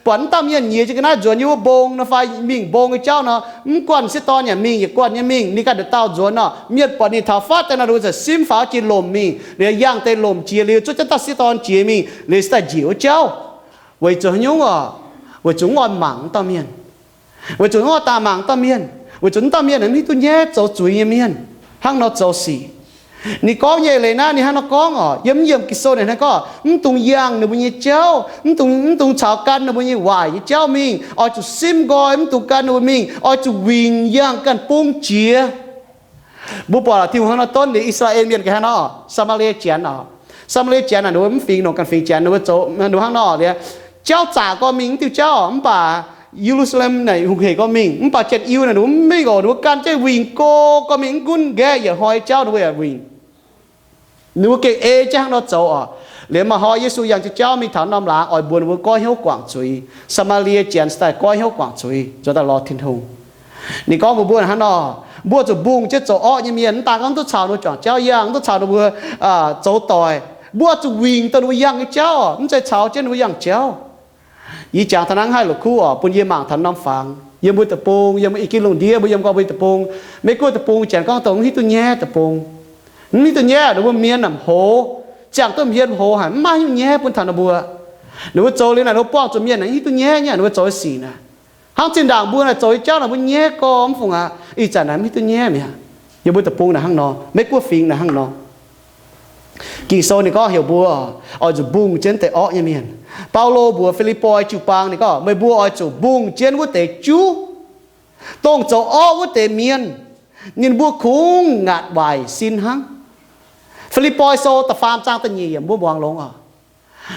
Buatc mv dauh mienh nyiex jienv ga'naaiv nzuonx yiem wuov mbong nor fai mingh mbong nyei jauv nor, mv guanh sieqv dorn yaac mingh, yietc guanh nyei mingh, ninh ganh nduqc dauh nzuonx nor, mienh buatc ninh taux fatv daaih nor, ninh mbuo ziouc simv faaux jiex lomc mingh, liuz yangh deix lomc jiex liuz zuov jienv dauh sieqv dorn jiex mingh liuz se daaih njiec wuov jauv. Weic zuqc haaix nyungc oc? Weic zuqc mv oix mangc mv dauh mienh. Weic zuqc mv oix daaih mangc mv dauh mienh. Weic zuqc mv dauh mienh aeqv, mv hiuv duqv nyaiv zoux zuiz nyei mienh hnangv nor zoux sic. Ninh gorngv nyei leiz naaiv, ninh hnangv nor gorngv oc, yiem mv yiem Ging-Sou naaic hnangv gorngv, mv dungx yangh ninh mbuo nyei jauv, mv dungx, mv dungx caux gan ninh mbuo nyei waaic nyei jauv mingh. Oix zuqc simv nqoi, mv dungx gan ninh mbuo mingh. Oix zuqc wingc yangh ganh bung jiex. Mbuo buatc Tin-Hungh hnangv nor donv liuz I^saa^laa^en Mienh ga'hnangv nor, Saa^maa^lie Janx oc. Saa^maa^lie Janx naaic ninh mbuo mv fingx longc ganh fingx Janx, ninh mbuo zoux, ninh mbuo hnangv nor liuz, jauv zaqc gorngv mingh mv diuh jauv mv baac Ye^lu^saa^lem naaic hungh hec gorngv mingh, mv baac Janx-Iu naaic ninh mbuo mv mingh oc. Ninh mbuo gan jienv wingc go gorngv mingh, mv gunv nqaeqv yietc hnoi jauv ninh mbuo yaac wingc. Ninh mbuo gengh ei jienv hnangv nor zoux oc. Liuz maaih hnoi Yesu yangh jienv jauv mingh taux norm laangz, oix mbuox ninh mbuo goiv hnyouv guangc zuiz. Saa^maa^lie Janx daaih goiv hnyouv guangc zuiz, zoux daaih lorz Tin-Hungh. Ninh gorngv mbuox mbuo hnangv nor, mbuo zuqc mbungh jienv zoux orqv nyei mienh. Mv daan gorngv duqv caux ninh mbuo juangc jauv yangh, duqv caux ninh mbuo zoux doic, mbuo zuqc wingc dongh ninh mbuo yangh nyei jauv oc, mv zeiz caux jienv ninh mbuo yangh jauv. Yie jangx taux naaiv haih la'kuqv oc, bun yie mangc taux norm fangx yiem mbuo deic-bung, yiem i gin lungh ndiev mbuo yiem gorngv mbuo deic-bung. Meiv Guoqv deic-bung Janx gorngv dongh mv hiuv duqv nyaiv deic-bung. Mv hiuv duqv nyaiv, ninh mbuo mienh naaic hoz, ziangh duqv hmien hoz haic, mv maaih haaix nyungc nyaiv bun taux ninh mbuo. Ninh mbuo zoux liuz naaic, ninh mbuo buangh zuqc mienh naaic mv hiuv duqv nyaiv nyei, ninh mbuo zoux sic naaic. Hnangv zinh ndaangc mbuo naaic zoux nyei jauv naaic mbuo nyaiv gorx mv fungc aqv. Ih zanc naaic mv hiuv duqv nyaiv mi'aqv. Yiem mbuo deic-bung naaic hnangv nor, Meiv Guoqv fingx naaic hnangv nor. Ging-Sou ninh gorngv heuc mbuo oix zuqc mbungh jienv deix orqv nyei mienh. Baulo mbuox Fi^lipv^poi jiu-baang ninh gorngv, meih mbuo oix zuqc mbungh jienv wuov deix juv, dongh zoux orqv wuov deix mienh. Ninh mbuo kungx ngaatc waaic sin hnangv. Fi^lipv^poi Sou da'faam zaang da'nyeic yiemc mbuo muangx longx oc.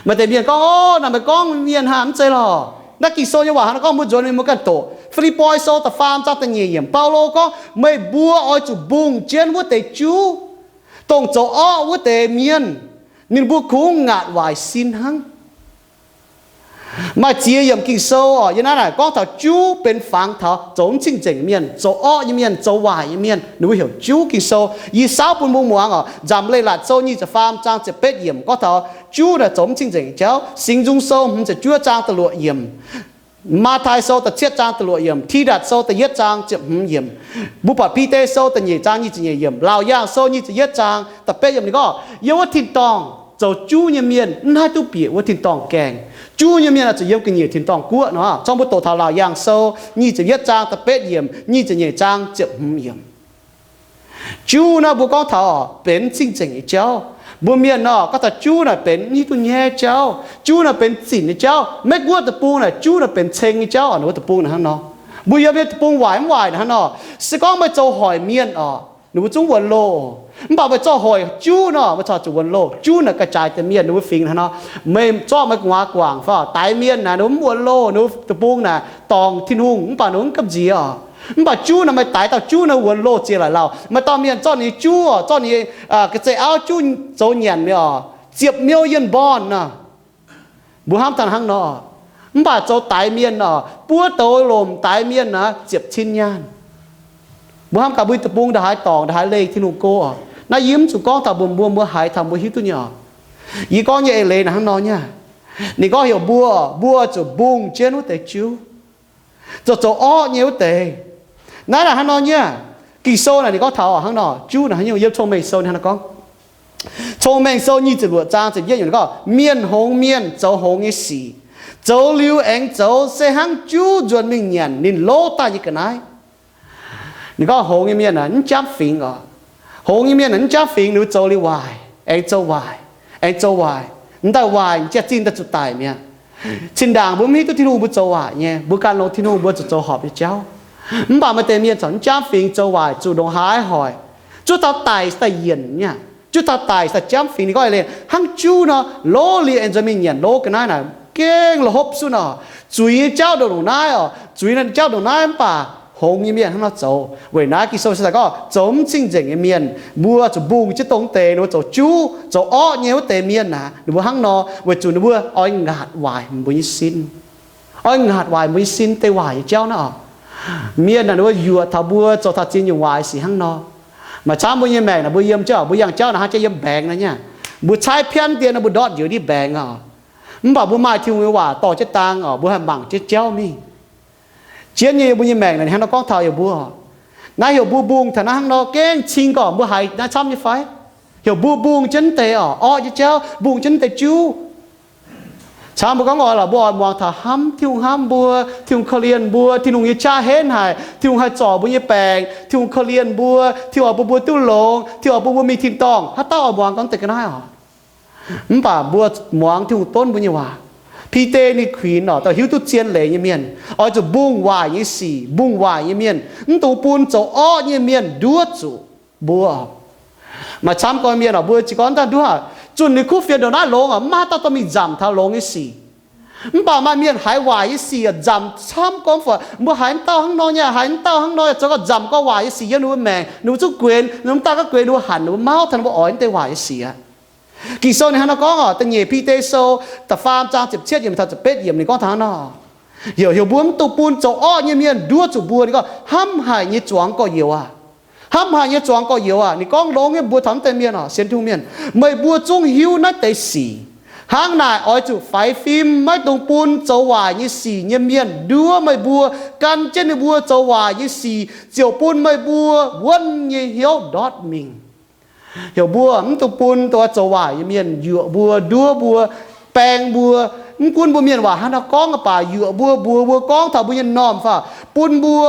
Maaih deix mienh gorngv, o, naaic meih gorngv mienh hnangv, mv zeiz lorqc. Naaiv Ging-Sou nyei waac hnangv nor gorngv mbuo nzuonx mingh mbuo ganh doqc. Fi^lipv^poi Sou da'faam zaang da'nyeic yiemc, Baulo gorngv, meih mbuo oix zuqc mbungh jienv wuov deix juv, dongh zoux orqv wuov deix mienh. Ninh mbuo kungx ngaatc waaic sin hnangv. Maaih ziex yiemc Ging-Sou oc, yiem naaiv naaic gorngv taux juv benx fangx taux zoux mv cing-nzengc mienh, zoux orqv nyei mienh, zoux waaic nyei mienh, ninh mbuo heuc juv. Ging-Sou yie saauv bun mbuo muangx oc. Nzamc Leiz-Latc Sou nyic ziepc faam zaang ziepc betv yiemc gorngv taux juv naaic zoux mv cing-nzengc jauv. Singx Nzung Sou hmz ziepc juov zaang da'luoqc yiemc, Matv^tai Sou da'cietv zaang da'luoqc yiemc, Tidatc Sou da'yietv zaang ziepc hmz yiemc, Mbuo Buatc Bide Sou da'nyeic zaang nyic ziepc nyeic yiemc, Laauc Yaangh Sou nyic ziepc yietv zaang da'betv yiemc ninh gorngv, yiem wuov tin-dorngh zoux juv nyei mienh mv haih duqv bieqc wuov tin-dorngh gaengh. Juv nyei mienh oix zuqc yiem ga'nyiec tin-dorngh guoqv nor. Zorqv mbuo doqc taux Laauc Yaangh Sou nyic ziepc yietv zaang da'betv yiemc, nyic ziepc nyeic zaang ziepc hmz yiemc. Juv naaiv mbuo gorngv taux benx cing-nzengc nyei jauv. Mbuo mienh nor gorngv taux juv naaic benx mv hiuv duqv nyaiv jauv. Juv naaic benx zinc nyei jauv. Meiv Guoqv deic-bung naaic juv naaic benx ceng nyei jauv oc. Ninh mbuo deic-bung naaic hnangv nor. Mbuo yiem nyei deic-bung waaic mv waaic naaic hnangv nor. Se gorngv meih zoux hoic mienh oc, ninh mbuo zungv wuonx loh. Mv baac meih zorqv hoic juv nor, meih corc zuqc wuonx loh. Juv naaic ga'jaaix deix mienh ninh mbuo fingx hnangv nor. Meih zorqv meih gu'nguaaz guangc fai daix mienh naaic ninh mbuo mv wuonx loh, ninh mbuo deic-bung naaic dorngc Tin-Hungh mv baac ninh mbuo mv gamh nziex oc. Mv baac juv naaic meih daix dauh juv naaic wuonx loh ziex laic lauh. Maaih dauh mienh zorqv ninh nyei juv oc, zorqv ninh nyei, aa, ga'zeix auv juv zoux nyanc mi'aqv oc, ziepc million bond nor. Mbuo hnamv daaih hnangv nor. Mv baac zoux daix mienh oc, buov douz lomc daix mienh naaic ziepc cin nyaanh. Mbuo hnamv gaax mbuo deic-bung ndongc haaix dorngc ndongc haaix leih Tin-Hungh go oc. Naaiv yie mv zuqc gorngv taux mbuox mbuo, mbuo haiz taux mbuo hiuv duqv nyei oc. Yie gorngv nyei eix leiz naaic hnangv nor nyei. Ninh gorngv heuc mbuo, mbuo zuqc mbungh jienv wuov deix juv. Zoux, zoux orqv nyei wuov deix. Naaiv naaic hnangv nor nyei. Ging-Sou naaic ninh gorngv taux hnangv nor, juv naaic haaix nyungc. Yiem Cong-Mengh Sou ninh hnangv nor gorngv. Cong-Mengh Sou nyic ziepc luoqc zaang ziepc yietv yiemc ninh gorngv, mienh hngongx mienh zoux hngongx nyei sic, zoux liuz aengx zoux se hnangv juv nzuonx mingh nyanc ninh lov daaih nyei ga'naaiv. Ninh gorngv hngongx nyei mienh naaic mv jamv fingx oc. Hngongx nyei mienh naaic mv jamv fingx, ninh mbuo zoux liuz waaic aengx zoux waaic, aengx zoux waaic, m'daaih waaic jiex zinh daaih zuqc daic mi'aqv. Zinh ndaangc mbuo mv hiuv duqv Tin-Hungh mbuo zoux waaic nyei, mbuo gan longx Tin-Hungh mbuo zuqc zoux horpc nyei jauv. Mv baac maaih deix mienh corc mv jamv fingx zoux waaic zuqc ndongc haaix hoic, zuov taux daic daaih yienc nyei. Zuov taux daic daaih jamv fingx. Ninh gorngv eix leiz hnangv juv nor, lov liuz aengx nzuonx mingh nyanc lov ga'naaiv naaic gengh la'hopv suv nor. Zuiz nyei jauv ndongc naaiv oc, zuiz nyei jauv ndongc naaiv mv baac hngongx nyei mienh hnangv nor zoux. Weic naaiv Ging-Sou se daaih gorngv zoux mv cing-nzengc nyei mienh, mbuo zuqc mbungh jienv dongh deix ninh mbuo zoux juv, zoux orqv nyei wuov deix mienh naaic, ninh mbuo hnangv nor weic zuqc ninh mbuo oix ngaatc waaic mbuo nyei sin. Oix ngaatc waaic mbuo nyei sin deix waaic nyei jauv naaiv oc. Mienh naaic ninh mbuo yuoqc taux mbuo zoux taux ziex nyungc waaic sic hnangv nor. Maaih camv mbuo nyei maengc naaic mbuo yiem jauv, mbuo yangh jauv naaic hnangv jauv yiem mbaengx naaic nyei. Mbuo caaiv pianv dien naaic mbuo ndortv njoux div mbaengx oc. Mv baac mbuo maaih Tin-Hungh nyei waac dorh jienv dang oc, mbuo haih mangc jienv jauv mingh. Jienv nyei mbuo nyei maengc naaic hnangv nor gorngv taux heuc mbuo. Naaiv heuc mbuo mbungh taux naaiv hnangv nor gengh cing gorngv mbuo haiz naaiv camv nyei fai? Heuc mbuo mbungh jienv deix oc, orqv nyei jauv, mbungh jienv deix juv. Camv mbuo gorngv oix lorqc, mbuo oix muangx taux hnamv, Tin-Hungh hnamv mbuo, Tin-Hungh korv-lienh mbuo, Tin-Hungh nyei qaqv henv haic, Tin-Hungh haih zorc mbuo nyei baengc, Tin-Hungh korv-lienh mbuo, Tin-Hungh oix bun mbuo duqv longx, Tin-Hungh oix bun mbuo mingh tin-dorngh, haaix dauh oix muangx gorngv deix ga'naaiv oc? Mv baac mbuo muangx Tin-Hungh donv mbuo nyei waac. Bide ninh kuinx oc, dauh hiuv duqv zien leiz nyei mienh, oix zuqc mbungh waaic nyei sic, mbungh waaic nyei mienh, mv dungx bun zoux orqv nyei mienh nduov zuqc mbuo. Maaih camv gorn mienh oc, mbuo jiez gorn daaih nduov, zunh ninh kuv fienx ndongc naaiv longx oc, mv maaih haaix dauh dorh mingh nzamc taux longx nyei sic. Mv baac maaih mienh haiz waaic nyei sic nzamc camv gormx fai, mbuo haiz wuov dauh hnangv nor nyei, haiz wuov dauh hnangv nor nyei, zoux gau nzamc gau waaic nyei sic yiem ninh mbuo maengc, ninh mbuo zungv guenx, ninh mbuo daaih gauh guenx ninh mbuo hanc, ninh mbuo mauv taux ninh mbuo oix wuov deix waaic nyei sic aqv. Ging-Sou ninh hnangv nor gorngv oc, da'nyeic Bide Sou da'faam zaang ziepc cietv yiemc taux ziepc betv yiemc ninh gorngv taux hnangv nor, heuc, heuc mbuo mv dungx bun zoux orqv nyei mienh nduov zuqc mbuo. Ninh gorngv, hnamv haic nyei zuangx gorx-youz aah! Hnamv haic nyei zuangx gorx-youz aah! Ninh gorngv longx nyei mbuox taux wuov deix mienh oc, sienx Tin-Hungh mienh, meih mbuo zungv hiuv naaiv deix sic. Hnangv naaic oix zuqc faix fim maiv dungx bun zoux waaic nyei sic nyei mienh nduov meih mbuo. Gan jienv ninh mbuo zoux waaic nyei sic ziouc bun meih mbuo wuonv nyei hnyouv ndortv mingh. Heuc mbuo mv dungx bun dongh zoux waaic nyei mienh yuoqc mbuo, nduov mbuo, baeng mbuo. Mv gunv mbuo mienh waac hnangv nor gorngv baac, yuoqc mbuo, mbuox mbuo, gorngv taux mbuo nyei m'normh fai, bun mbuo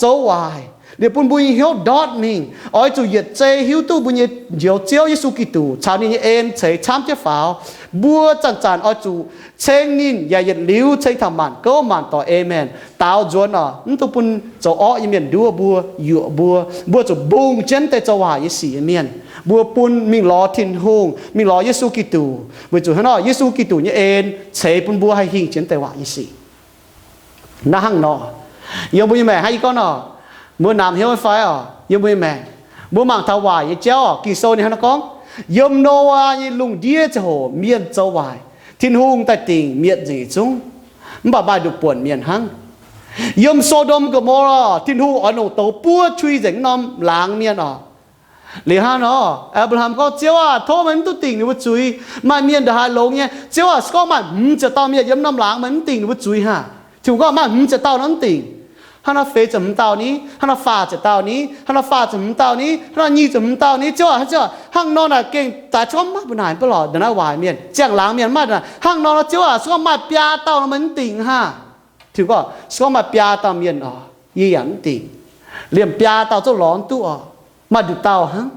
zoux waaic, liemh bun mbuo nyei hnyouv ndortv mingh. Oix zuqc yietc zei hiuv duqv mbuo nyei Njoux Ziouv Yesu Giduc caux ninh nyei en ceix camv jienv faaux. Mbuo zanc-zanc oix zuqc ceng ninh yaac yietc liuz ceng taux maanc gouv maanc doic, aamen, daaux nzuonx oc. Mv dungx bun zoux orqv nyei mienh nduov mbuo, yuoqc mbuo. Mbuo zuqc mbungh jienv deix zoux waaic nyei sic nyei mienh, mbuo bun mingh lorz Tin-Hungh, mingh lorz Yesu Giduc, weic zuqc hnangv nor Yesu Giduc nyei en ceix bun mbuo haih hingh jienv deix waaic nyei sic. Naaiv hnangv nor, yiem mbuo nyei maengc hnangv yie gorngv nor, mbuo namx hnyouv nyei fai oc? Yiem mbuo nyei maengc, mbuo mangc taux waaic nyei jauv oc. Ging-Sou ninh hnangv nor gorngv, yiem Noyaa nyei lungh ndiev ziangh hoc mienh zoux waaic, Tin-Hungh daaih dingc mietc nzengc yietc zungv, mv baac maaih nduqc buonc mienh hnangv. Yiem So^ndom Go^mo^laa, Tin-Hungh oix longc douz buov qui nzengc norm laangz mienh oc. Liuz hnangv nor, Apc^laa^ham gorngv, Ziouv aah, tov meih mv duqv dingc ninh mbuo zuiz. Maaih mienh ndongc haaix longx nyei. Ziouv aah, se gorngv maaih hmz ziepc dauh mienh yiem norm laangz meih mv dingc ninh mbuo zuiz hnangv? Tin-Hungh gorngv, maaih hmz ziepc dauh nor mv dingc. Hnangv nor feix ziepc hmz dauh ni? Hnangv nor faah ziepc dauh ni? Hnangv nor faah ziepc hmz dauh ni? Hnangv nor nyic ziepc hmz dauh ni? Ziouv aah, hnangv ziouv aah, hnangv nor naaic gengh daaih se gorngv maiv mbuo naaic mv baac lorqc, ndongc naaiv waaic mienh, ziangh laangz mienh maiv naaic. Hnangv nor nor Ziouv aah, se gorngv maaih biaa dauh nor meih mv dingc hnangv? Tin-Hungh gorngv, se gorngv maaih biaa dauh mienh oc, yie yaac mv dingc. Liemh biaa dauh zungv lorz mv duqv oc. Maaih nduqc dauh hnangv.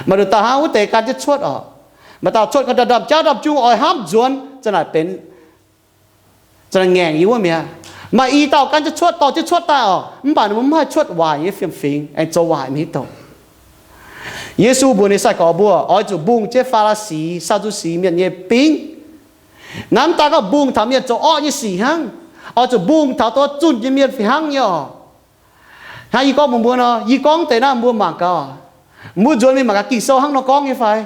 Maaih nduqc dauh hnangv wuov deix gan jienv cuotv oc. Maaih dauh cuotv gau ndorm-ndorm jauv ndorm-jung oix hnamv nzuonx, za'naaic benx, za'naaic ngaengc yie wuov mi'aqv. Maaih i dauh gan jienv cuotv, dorh jienv cuotv daaih oc, mv baac ninh mbuo mv haih cuotv waaic nyei fiem-fingx, aengx zoux waaic mingh douc. Yesu mbuox ninh sai-gorx mbuo oix zuqc mbungh jienv Faa^li^si, Saa^ndu^si mienh nyei bingv. Naaiv mv daaih gorngv mbungh taux mienh zoux orqv nyei sic hnangv, oix zuqc mbungh taux dongh zunh nyei mienh fih hnangv nyei oc. Hnangv yie gorngv mbuox mbuo nor, yie gorngv deix naaiv mbuo mangc gaax. Mbuo nzuonx mingh mangc gaax Ging-Sou hnangv nor gorngv nyei fai.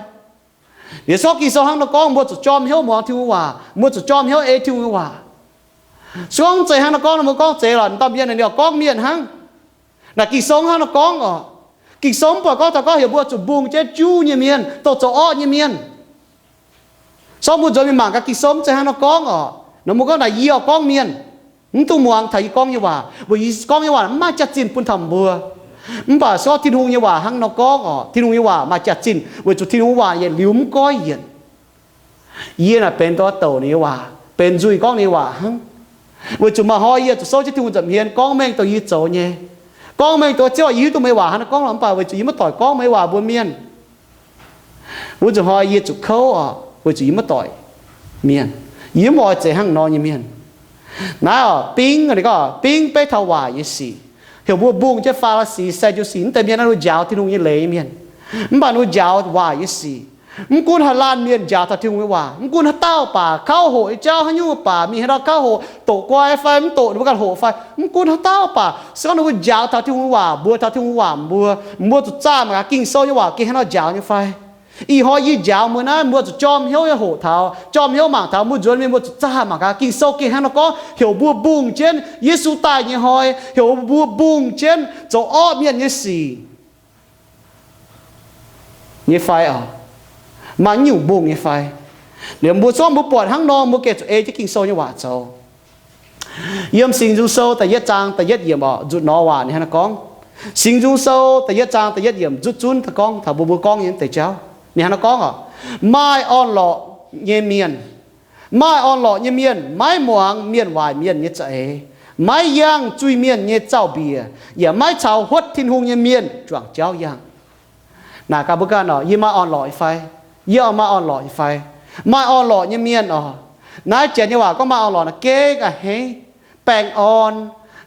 Liuz se gorngv Ging-Sou hnangv nor gorngv, mbuo zuqc jorm hnyouv muangx Tin-Hungh waac, mbuo zuqc jorm hnyouv ei Tin-Hungh nyei waac. Se gorngv zeiz hnangv nor gorngv, mbuo gorngv zeiz lorqc, dauh mienh ninh gorngv mienh hnangv. Naaic Ging-Sou hnangv nor gorngv oc. Ging-Sou mv buatc gorngv taux gorngv heuc mbuo zuqc mbungh jienv juv nyei mienh, dongh zoux orqv nyei mienh. Se gorngv mbuo nzuonx mingh mangc gaax Ging-Sou mv zeiz hnangv nor gorngv oc. Nor mbuo gorngv naaic yie oix gorngv mienh, mv dungx muangx taux yie gorngv nyei waac, weic yie gorngv nyei waac mv maaih jaax-zinh bun taux mbuo. Mv baac se gorngv Tin-Hungh nyei waac hnangv nor gorngv oc, Tin-Hungh nyei waac maaih jaax-zinh, weic zuqc Tin-Hungh waac yietc liuz mv goiv yienc. Yie naaic benx dongh douc ninh nyei waac, benx nzuih gorngv ninh nyei waac hnangv. Weic zuqc maaih hnoi yie zuqc souv jienv Tin-Hungh nza'hmien gorngv mengh dongh yie zoux nyei, gorngv mengh dongh Ziouv, yie hiuv duqv meih waac hnangv nor gorngv lorqc, mv baac weic zuqc yie maiv doic gorngv meih waac mbuox mienh. Wuov nzunc hnoi yie zuqc kouv oc, weic zuqc yie maiv doic mienh, yie mv oix zeiz hnangv nor nyei mienh. Naaiv oc, bingv, ninh gorngv bingv beiv taux waaic nyei sic, heuc mbuo mbungh jienv Faa^li^si, Saa^ndu^si, mv deix mienh naaiv ninh mbuo njaaux Tin-Hungh nyei leiz mienh, mv baac ninh mbuo njaaux waaic nyei sic. Mv gunv haaix laanh mienh njaaux taux Tin-Hungh nyei waac, mv gunv haaix dauh baac, kauv hoqc nyei jauv haaix nyungc baac, mingh haaix ndau kauv hoqc, doqc guai fai mv doqc, ninh mbuo ganh hoqc fai, mv gunv haaix dauh baac, se gorngv ninh mbuo njaaux taux Tin-Hungh nyei waac, mbuox taux Tin-Hungh waac mbuo, mbuo zuqc zaah mangc gaax Ging-Sou nyei waac gengh hnangv nor njaaux nyei fai. Ih hnoi yie njaaux mbuo naaiv, mbuo zuqc jorm hnyouv nyei hoqc taux, jorm hnyouv mangc taux, mbuo nzuonx mingh mbuo zuqc zaah mangc gaax Ging-Sou gengh hnangv nor gorngv heuc mbuo mbungh jienv Yesu daaih nyei hnoi, heuc mbuo mbungh jienv zoux orqv mienh nyei sic nyei fai oc. Maaih nyungc mbungh nyei fai. Liuz mbuo zorqv mbuo buatc hnangv nor, mbuo gengh zuqc ei jienv Ging-Sou nyei waac zoux. Yiem Singx Nzung Sou da'yietv zaang da'yietv yiemc oc, nzutc nor waac ninh hnangv naaiv gorngv. Singx Nzung Sou da'yietv zaang da'yietv yiemc nzutv zunv daaih gorngv taux mbuo, mbuo gorngv nyei deix jauv. Ninh hnangv naaiv gorngv oc, maaih orn-lorqc nyei mienh, maaih orn-lorqc nyei mienh maiv muangx mienh waaic mienh nyei za'eix, maiv yangh zuiz-mienh nyei zaux-mbiec, yaac maiv caux huotv Tin-Hungh nyei mienh juangc jauv yangh. Naaic gaax mbuo ganh oc, yie maaih orn-lorqc nyei fai? Yie oix maaih orn-lorqc nyei fai? Maaih orn-lorqc nyei mienh oc, naaiv janx nyei waac gorngv maaih orn-lorqc naaic gengh a'hneiv baengh orn,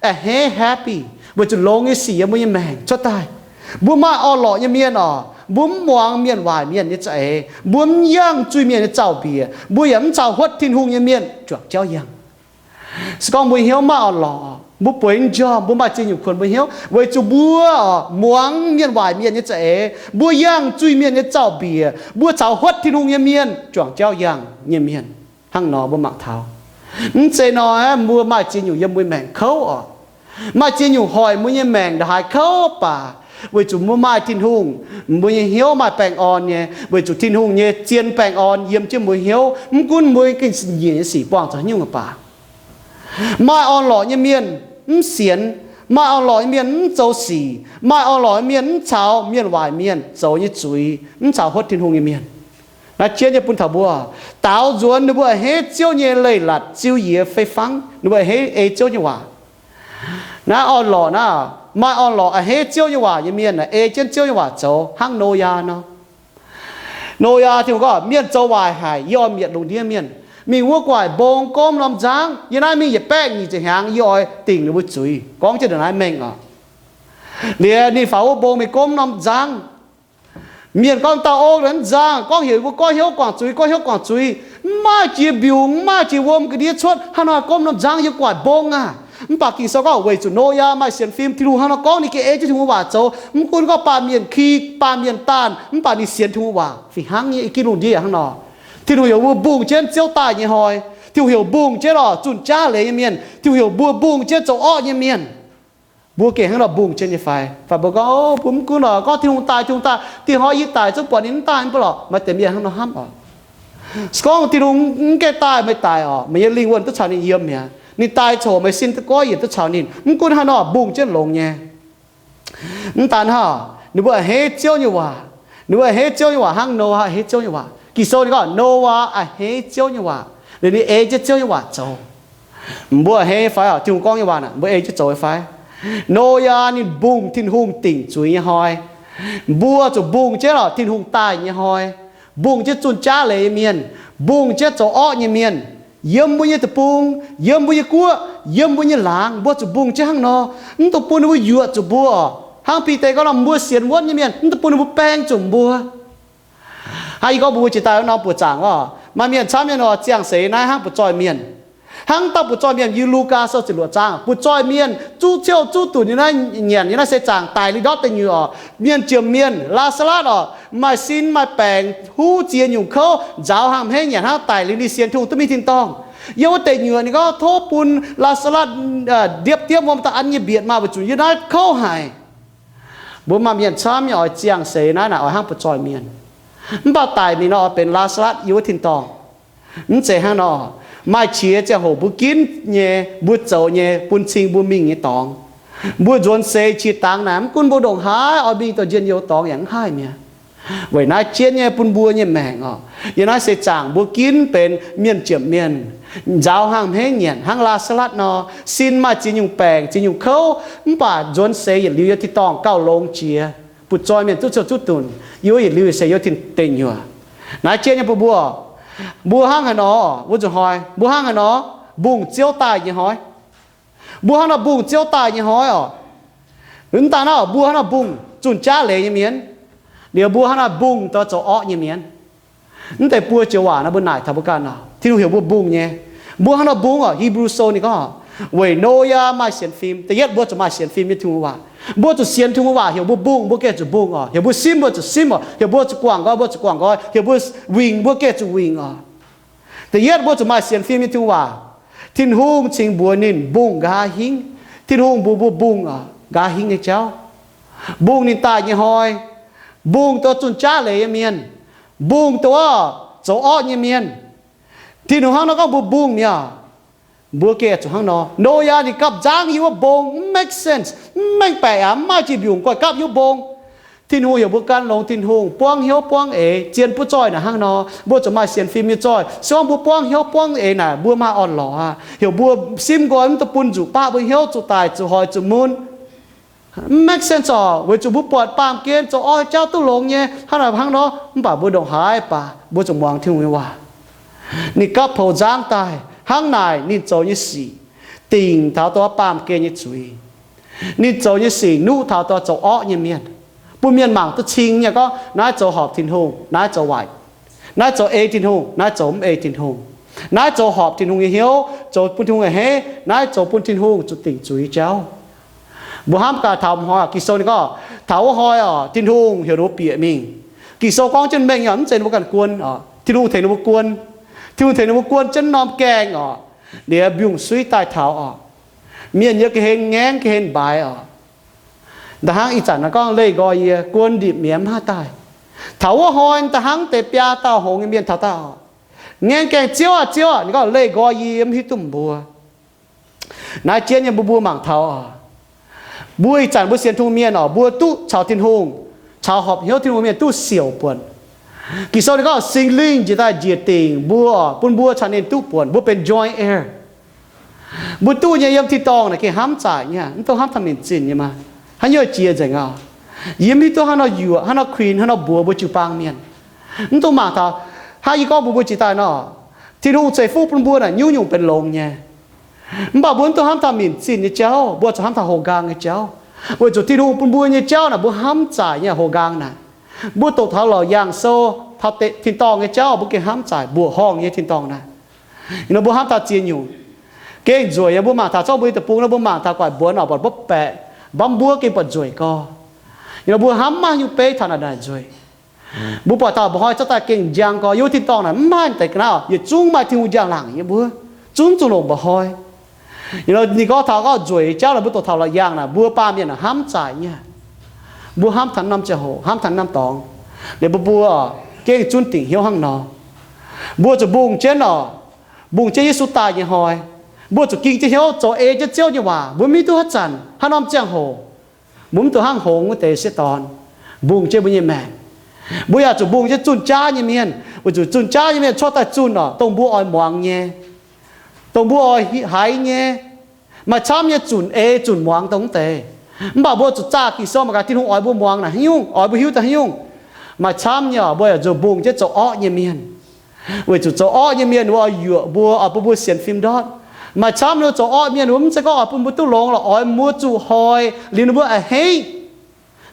a'hneiv happy, weic zuqc longx nyei sic yiem mbuo nyei maengc cuotv daaih. Mbuo maaih orn-lorqc nyei mienh oc, Mbuo mv muangx mienh waaic mienh nyei za'eix, mbuo mv yangh zuiz-mienh nyei zaux-mbiec, mbuo yaac mv caux huotv Tin-Hungh nyei mienh juangc jauv yangh. Se gorngv mbuo hnyouv maiv orn-lorqc, mbuo bueix njormh, mbuo maaih ziex nyungc kuonx mbuo hnyouv weic zuqc mbuo muangx mienh waaic mienh nyei za'eix, mbuo yangh zuiz-mienh nyei zaux-mbiec, mbuo caux huotv Tin-Hungh nyei mienh juangc jauv yangh nyei mienh. Hnangv nor mbuo mangc taux, mv zeiz nor, mbuo maaih ziex nyungc yiem mbuo maengc kouv oc. Maaih ziex nyungc hoic mbuo nyei maengc ndongc haaix kouv baac, weic zuqc mbuo maaih Tin-Hungh, mbuo nyei hnyouv maaih baengh orn nyei, weic zuqc Tin-Hungh nyei zien baengh orn yiem jienv mbuo hnyouv. Mv gunv mbuo gengh njiec nyei sic buangh zuqc haaix nyungc baac, maaih orn-lorqc nyei mienh mv sienx, maaih orn-lorqc nyei mienh mv zoux sic, maaih orn-lorqc nyei mienh mv caux mienh waaic mienh zoux nyei zuiz, mv caux huotv Tin-Hungh nyei mienh. Naaiv jienv nyei bun taux mbuo, daaux nzuonx ninh mbuo a'hneiv Ziouv nyei leiz-latc, ziux yie fei fangv, ninh mbuo a'hneiv ei Ziouv nyei waac. Naaiv orn-lorqc naaiv, maaih orn-lorqc a'hneiv Ziouv nyei waac nyei mienh aeqv, ei jienv Ziouv nyei waac zoux hnangv Noyaa nor. Noyaa, Tin-Hungh gorngv, mienh zoux waaic haic, yie oix mietc lungh ndiev mienh. Mingh wuov gu'nguaaic mbong gomv norm nzangv, yie naaiv mingh yietc baeqv nyic ziepc hnyangx, yie oix dingc ninh mbuo zuiz. Gorngv jienv ndongc naaiv mengh oc. Liuz ninh faaux wuov mbong mingh gomv norm nzangv. Mienh gorngv dauh ong nzangv, gorngv heuc mbuo goiv hnyouv guangc zuiz, goiv hnyouv guangc zuiz. Mv maaih jiex mbiungc, mv maaih jiex wuom ga'ndiev cuotv, hnangv nor gomv norm nzangv yiem gu'nguaaic mbong aqv. Mv baac Ging-Sou gorngv weic zuqc Noyaa maaih sienx fim, Tin-Hungh hnangv nor gorngv ninh gengh ei jienv Tin-Hungh waac zoux. Mv gunv gorngv baamh mienh ki, baamh mienh daanh, mv baac ninh sienx Tin-Hungh waac fih hnangv nyei. Ginv lungh ndiev yaac hnangv nor. Tin-Hungh heuc mbuo mbungh jienv Ziouv daaih nyei hnoi. Tin-Hungh heuc mbungh jienv oc zunh jaav leiz nyei mienh. Tin-Hungh heuc mbuo mbungh jienv zoux orqv nyei mienh. Mbuo gengh hnangv nor mbungh jienv nyei fai? Fai mbuo gorngv, mbuo mv gunv lorqc, gorngv Tin-Hungh daaih, Tin-Hungh daaih, dingh hnoi yie daic zungv buatc ninh mv daaih mv baac lorqc. Maaih deix mienh hnangv nor hnamv oc. Se gorngv Tin-Hungh mv gaengh daaih, meih daic oc, meih nyei lingh wuonh duqv caux ninh yiem mi'aqv. Ninh daaih coc, meih sin duqv goiv yienc duqv caux ninh. Mv gunv hnangv nor, mbungh jienv longx nyei. Mv daan hnangv, ninh mbuo a'hneiv Ziouv nyei waac. Ninh mbuo a'hneiv Ziouv nyei waac hnangv Noyaa a'hneiv Ziouv nyei waac. Ging-Sou ninh gorngv Noyaa a'hneiv Ziouv nyei waac, liuz ninh ei jienv Ziouv nyei waac zoux. Mbuo a'hneiv fai oc? Tin-Hungh gorngv nyei waac naaic, mbuo ei jienv zoux fai? Noyaa ninh mbungh Tin-Hungh dingc zuiz nyei hnoi. Mbuo zuqc mbungh jienv oc Tin-Hungh daaih nyei hnoi, mbungh jienv zunh jaav leiz nyei mienh, mbungh jienv zoux orqv nyei mienh. Yiem mbuo nyei deic-bung, yiem mbuo nyei guoqv, yiem mbuo nyei laangz, mbuo zuqc mbungh jienv hnangv nor. Mv dungx bun ninh mbuo yuoqc zuqc mbuo oc. Hnangv Bide gorngv nor, mbuo sienx wuonv nyei mienh, mv dungx bun ninh mbuo baeng zuqc mbuo. Hnangv yie gorngv mbuo jiex daaih wuov norm buoqc zaangc oc, maaih mienh camv nyei nor ziangh seix naaiv hnangv butv-zoih mienh. Hnangv dauh butv-zoih mienh, yiem Lugaa Sou ziepc luoqc zaang, butv-zoih mienh zuqv ciouv zuqv dunc nyei naaiv nyanc nyei naaiv seix zaangc daic liuz ndortv deic nyuoqc oc. Mienh jomc mienh, Laa^saa^latv oc, maaih sin maaih baengc, huv ziex nyungc kouv, nzaaux hnaangx hmeiv nyanc hnangv, daic liuz ninh sienx Tin-Hungh duqv mingh tin-dorngh. Yiem wuov deic nyuoqc ninh gorngv, tov bun Laa^saa^latv ndiepv diepv wuom daaih an yie mbietc maah, weic zuqc yie naaiv kouv haic. Mbuo maaih mienh camv nyei oix ziangh seix naaiv naaic oix hnangv butv-zoih mienh. Mv baac daic mingh nor oix benx Laa^saa^latv yiem wuov tin-dorngh. Mv zeiz hnangv nor. Maaih qiex ziangh hoc mbuo ginv nyei, mbuo zoux nyei, bun cing mbuo mingh nyei dorngx. Mbuo nzuonx seix qiex dangx naaic, mv gunv mbuo ndongc haaix oix mingh dorh njien-youh dorngx yaac mv haih mi'aqv. Weic naaiv jienv nyei bun mbuo nyei maengc oc, yiem naaiv seix zaangc mbuo ginv benx mienh jomc mienh, nzaaux hnaangx hmeiv nyanc hnangv Laa^saa^latv nor, sin maaih ziex nyungc baengc ziex nyungc kouv, mv baac nzuonx seix yietc liuz yiem tin-dorngh gauh longx jiex. Butv-zoih mienh zuqv ciouv zuqv dunc, yiem wuov yietc liuz se yiem tin-deic nyuoqc. Naaiv jienv nyei bun mbuo, mbuo hnangv haaix nor, wuov nzunc hnoi mbuo hnangv haaix nor mbungh Ziouv daaih nyei hnoi. Mbuo hnangv nor mbungh Ziouv daaih nyei hnoi oc. Mv daan naaiv oc, mbuo hnangv nor mbungh zunh jaav leiz nyei mienh, liuz mbuo hnangv nor mbungh dongh zoux orqv nyei mienh. Mv deix buo joux waac nor mbuo naaic taux mbuo ganh oc. Tin-Hungh heuc mbuo mbungh nyei. Mbuo hnangv nor mbungh oc. Hipv^lu Sou ninh gorngv, weic Noyaa maaih sienx fim. Da'yietv mbuo zuqc maaih sienx fim nyei Tin-Hungh waac. Mbuo zuqc sienx Tin-Hungh waac, heuc mbuo mbungh, mbuo gengh zuqc mbungh oc. Heuc mbuo simv, mbuo zuqc simv oc. Heuc mbuo zuqc guangc nqoi, mbuo zuqc guangc nqoi. Heuc mbuo wingc, mbuo gengh zuqc wingc oc. Da'yietv mbuo zuqc maaih sienx fim nyei Tin-Hungh waac. Tin-Hungh cingx mbuox ninh mbungh nqa'haav hingv. Tin-Hungh mbuox mbuo mbungh oc, nqa'haav hingv nyei jauv. Mbungh ninh daaih nyei hnoi. Mbungh dongh zunh jaav leiz nyei mienh. Mbungh dongh zoux orqv nyei mienh. Tin-Hungh hnangv nor gorngv mbuo mbungh mi'aqv. Mbuo gengh zuqc hnangv nor. Noyaa ninh gapv nzangv yiem wuov mbong, mv make sense, mv mengh baeqc aqv, mv maaih jiex mbiungc goih gapv yiem wuov mbong. Tin-Hungh heuc mbuo gan longx Tin-Hungh, buangv hnyouv buangv eix, zien butv zoih naaic hnangv nor. Mbuo zuqc maaih sienx fim nyei zoih. Se gorngv mbuo buangv hnyouv buangv eix naaic, mbuo maaih orn-lorqc aqv. Heuc mbuo simv nqoi mv dungx bun nzuqc baqv mbuo hnyouv zuqc daic zuqc hoic zuqc mun. Mv make sense oc, weic zuqc mbuo buatc baamh gen zoux orqv jauv duqv longx nyei, hnangv naaic hnangv nor, mv baac mbuo ndongc haaix baac mbuo zuqc muangx Tin-Hungh nyei waac. Ninh gapv poux nzangv daaih, hnangv naaic ninh zoux nyei sic dingc taux dongh baamh gen nyei zuiz. Ninh zoux nyei sic nuqv taux dongh zoux orqv nyei mienh. bun mienh mangc duqv cing nyei gorngv, naaiv zoux horpc Tin-Hungh, naaiv zoux waaic, naaiv zoux ei Tin-Hungh, naaiv zoux mv ei Tin-Hungh, naaiv zoux horpc Tin-Hungh nyei hnyouv, zoux bun Tin-Hungh a'hneiv, naaiv zoux bun Tin-Hungh zuqc dingc zuiz jauv. Mbuo hnamv gaax taux hnoi oc, Ging-Sou ninh gorngv, taux wuov hnoi oc, Tin-Hungh heuc ninh mbuo bieqc mingh. Ging-Sou gorngv jienv mengh nyei, mv zeiz ninh mbuo ganh guon oc. Tin-Hungh tengx ninh mbuo guon. Tin-Hungh tengx ninh mbuo guon jienv norm gaengh oc, liuz mbiungc-suiv daaih taux oc. Mienh nyei ga'hlen ngaengv ga'hlen mbaaix oc. Da'hnangv ih zanc naaiv gorngv leih nqoi yie, guon ndipc mi'aqv, mv haih daaih. Taux wuov hnoi da'hnangv deix biaa dauh hngongx nyei mienh taux daaih oc. Ngaengv gaengh, Ziouv aah! Ziouv aah! Ninh gorngv, leih nqoi yie, yie mv hiuv duqv mbuo. Naaiv jienv nyei mbuo, mbuo mangc taux oc. Mbuo ih zanc mbuo sienx Tin-Hungh mienh oc, mbuo duqv caux Tin-Hungh, caux horpc hnyouv Tin-Hungh mienh duqv siouc buonc. Ging-Sou ninh gorngv Singx Lingh njiec daaih njiec dingc mbuo oc, bun mbuo caux ninh duqv buonc, mbuo benx joint heir. Mbuo duqv nyei yiem tin-dorngh naaic gengh hnamv zaaic nyei, mv dungx hnamv taux minc zinh nyei maah. Haaix nyungc jiex nzengc oc. Yie mv hiuv duqv hnangv nor yuoqc, hnangv nor kuinx, hnangv nor mbuox mbuo jiu-baang mienh. Mv dungx mangc taux haaix, yie gorngv mbuox mbuo jiex daaih nor, Tin-Hungh ceix fuqv bun mbuo naaic nyungc-nyungc benx longx nyei. Mv baac mbuo mv dungx hnamv taux minc zinh nyei jauv, mbuo zuqc hnamv taux houx nqaang nyei jauv. Weic zuqc Tin-Hungh bun mbuo nyei jauv naaic mbuo hnamv zaaic nyei houx nqaang naaic. Mbuo doqc taux laauc yaangh sou, taux tin-dorngh nyei jauv mbuo gengh hnamv zaaic mbuoqc horngh nyei tin-dorngh naaic. Ih nor mbuo hnamv taux ziex nyungc. Gengh nzueic nyei, mbuo mangc taux zorqv mbuo nyei deic-bung nor, mbuo mangc taux gu'nguaaic mbuonx oc, buatc mbuov baeqc, mbaamv mbuov gengh buatc nzueic gorx. Ih nor mbuo hnamv maiv maaih nyungc beiv taux naaic naaic nzueic. Mbuo buatc taux mba'hnoi zorqv daaih gengh njang gorx, yiem wuov tin-dorngh naaic mv maaih deix ga'naaiv, yietc zungv maaih Tin-Hungh njang-laangc nyei mbuo, zungv zuqc longc mba'hnoi. Ih nor ninh gorngv taux gorngv nzueic nyei jauv naaic, mbuo doqc taux laauc yaangh naaic, mbuo baamh mienh naaic hnamv zaaic nyei. Mbuo hnamv taux norm ziangh hoc, hnamv taux norm dorngx, liuz mbuo, mbuo gengh zunv dingc hnyouv hnangv nor. Mbuo zuqc mbungh jienv oc, mbungh jienv Yesu daaih nyei hnoi, mbuo zuqc ging jienv hnyouv zoux ei jienv Ziouv nyei waac. Mbuo mv hiuv duqv haaix zanc, haaix norm ziangh hoc. Mbuo mv dungx hnangv hngongx wuov deix sieqv dorn mbungh jienv mbuo nyei maengc. Mbuo yaac zuqc mbungh jienv zunh jaav nyei mienh, weic zuqc zunh jaav nyei mienh cuotv daaih zunh oc, dongh mbuo oix muangx nyei, dongh mbuo oix haiz nyei. Maaih camv nyei zunc ei zunc muangx dongh wuov deix. Mv baac mbuo zuqc zaah Ging-Sou mangc gaax Tin-Hungh oix mbuo muangx naaic haaix nyungc, oix mbuo hiuv daaih haaix nyungc. Maaih camv nyei oc, mbuo yaac nzuonx mbungh jienv zoux orqv nyei mienh, weic zuqc zoux orqv nyei mienh wuov oix yuoqc mbuo, oix bun mbuo sienx fim ndortv. Maaih camv ninh zoux orqv mienh wuov mv zeiz gorngv oix bun mbuo duqv longx lorqc, oix mbuo zuqc hoic liuz ninh mbuo a'hneiv.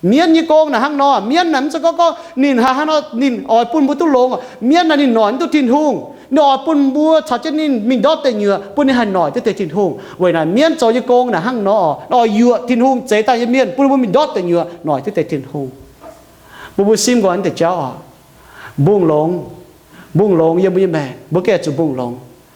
Mienv nyei gong naaic hnangv nor, mienv naaic mv zeiz gorngv, gorngv ninh haaix, haaix nor ninh oix bun mbuo duqv longx. Mienv naaic ninh noic mv duqv Tin-Hungh. Ninh oix bun mbuo caux jienv ninh mingh ndortv deic nyuoqc, bun ninh haih noic duqv deix Tin-Hungh. Weic naaic mienv zoux nyei gong naaic hnangv nor, oix yuoqc Tin-Hungh zeix daaih nyei mienh, bun mbuo mingh ndortv deic nyuoqc noic duqv deix Tin-Hungh. Bun mbuo simv nqoi deix jauv oc. Mbungh longx, mbungh longx yiem mbuo nyei maengc, mbuo gengh zuqc mbungh longx.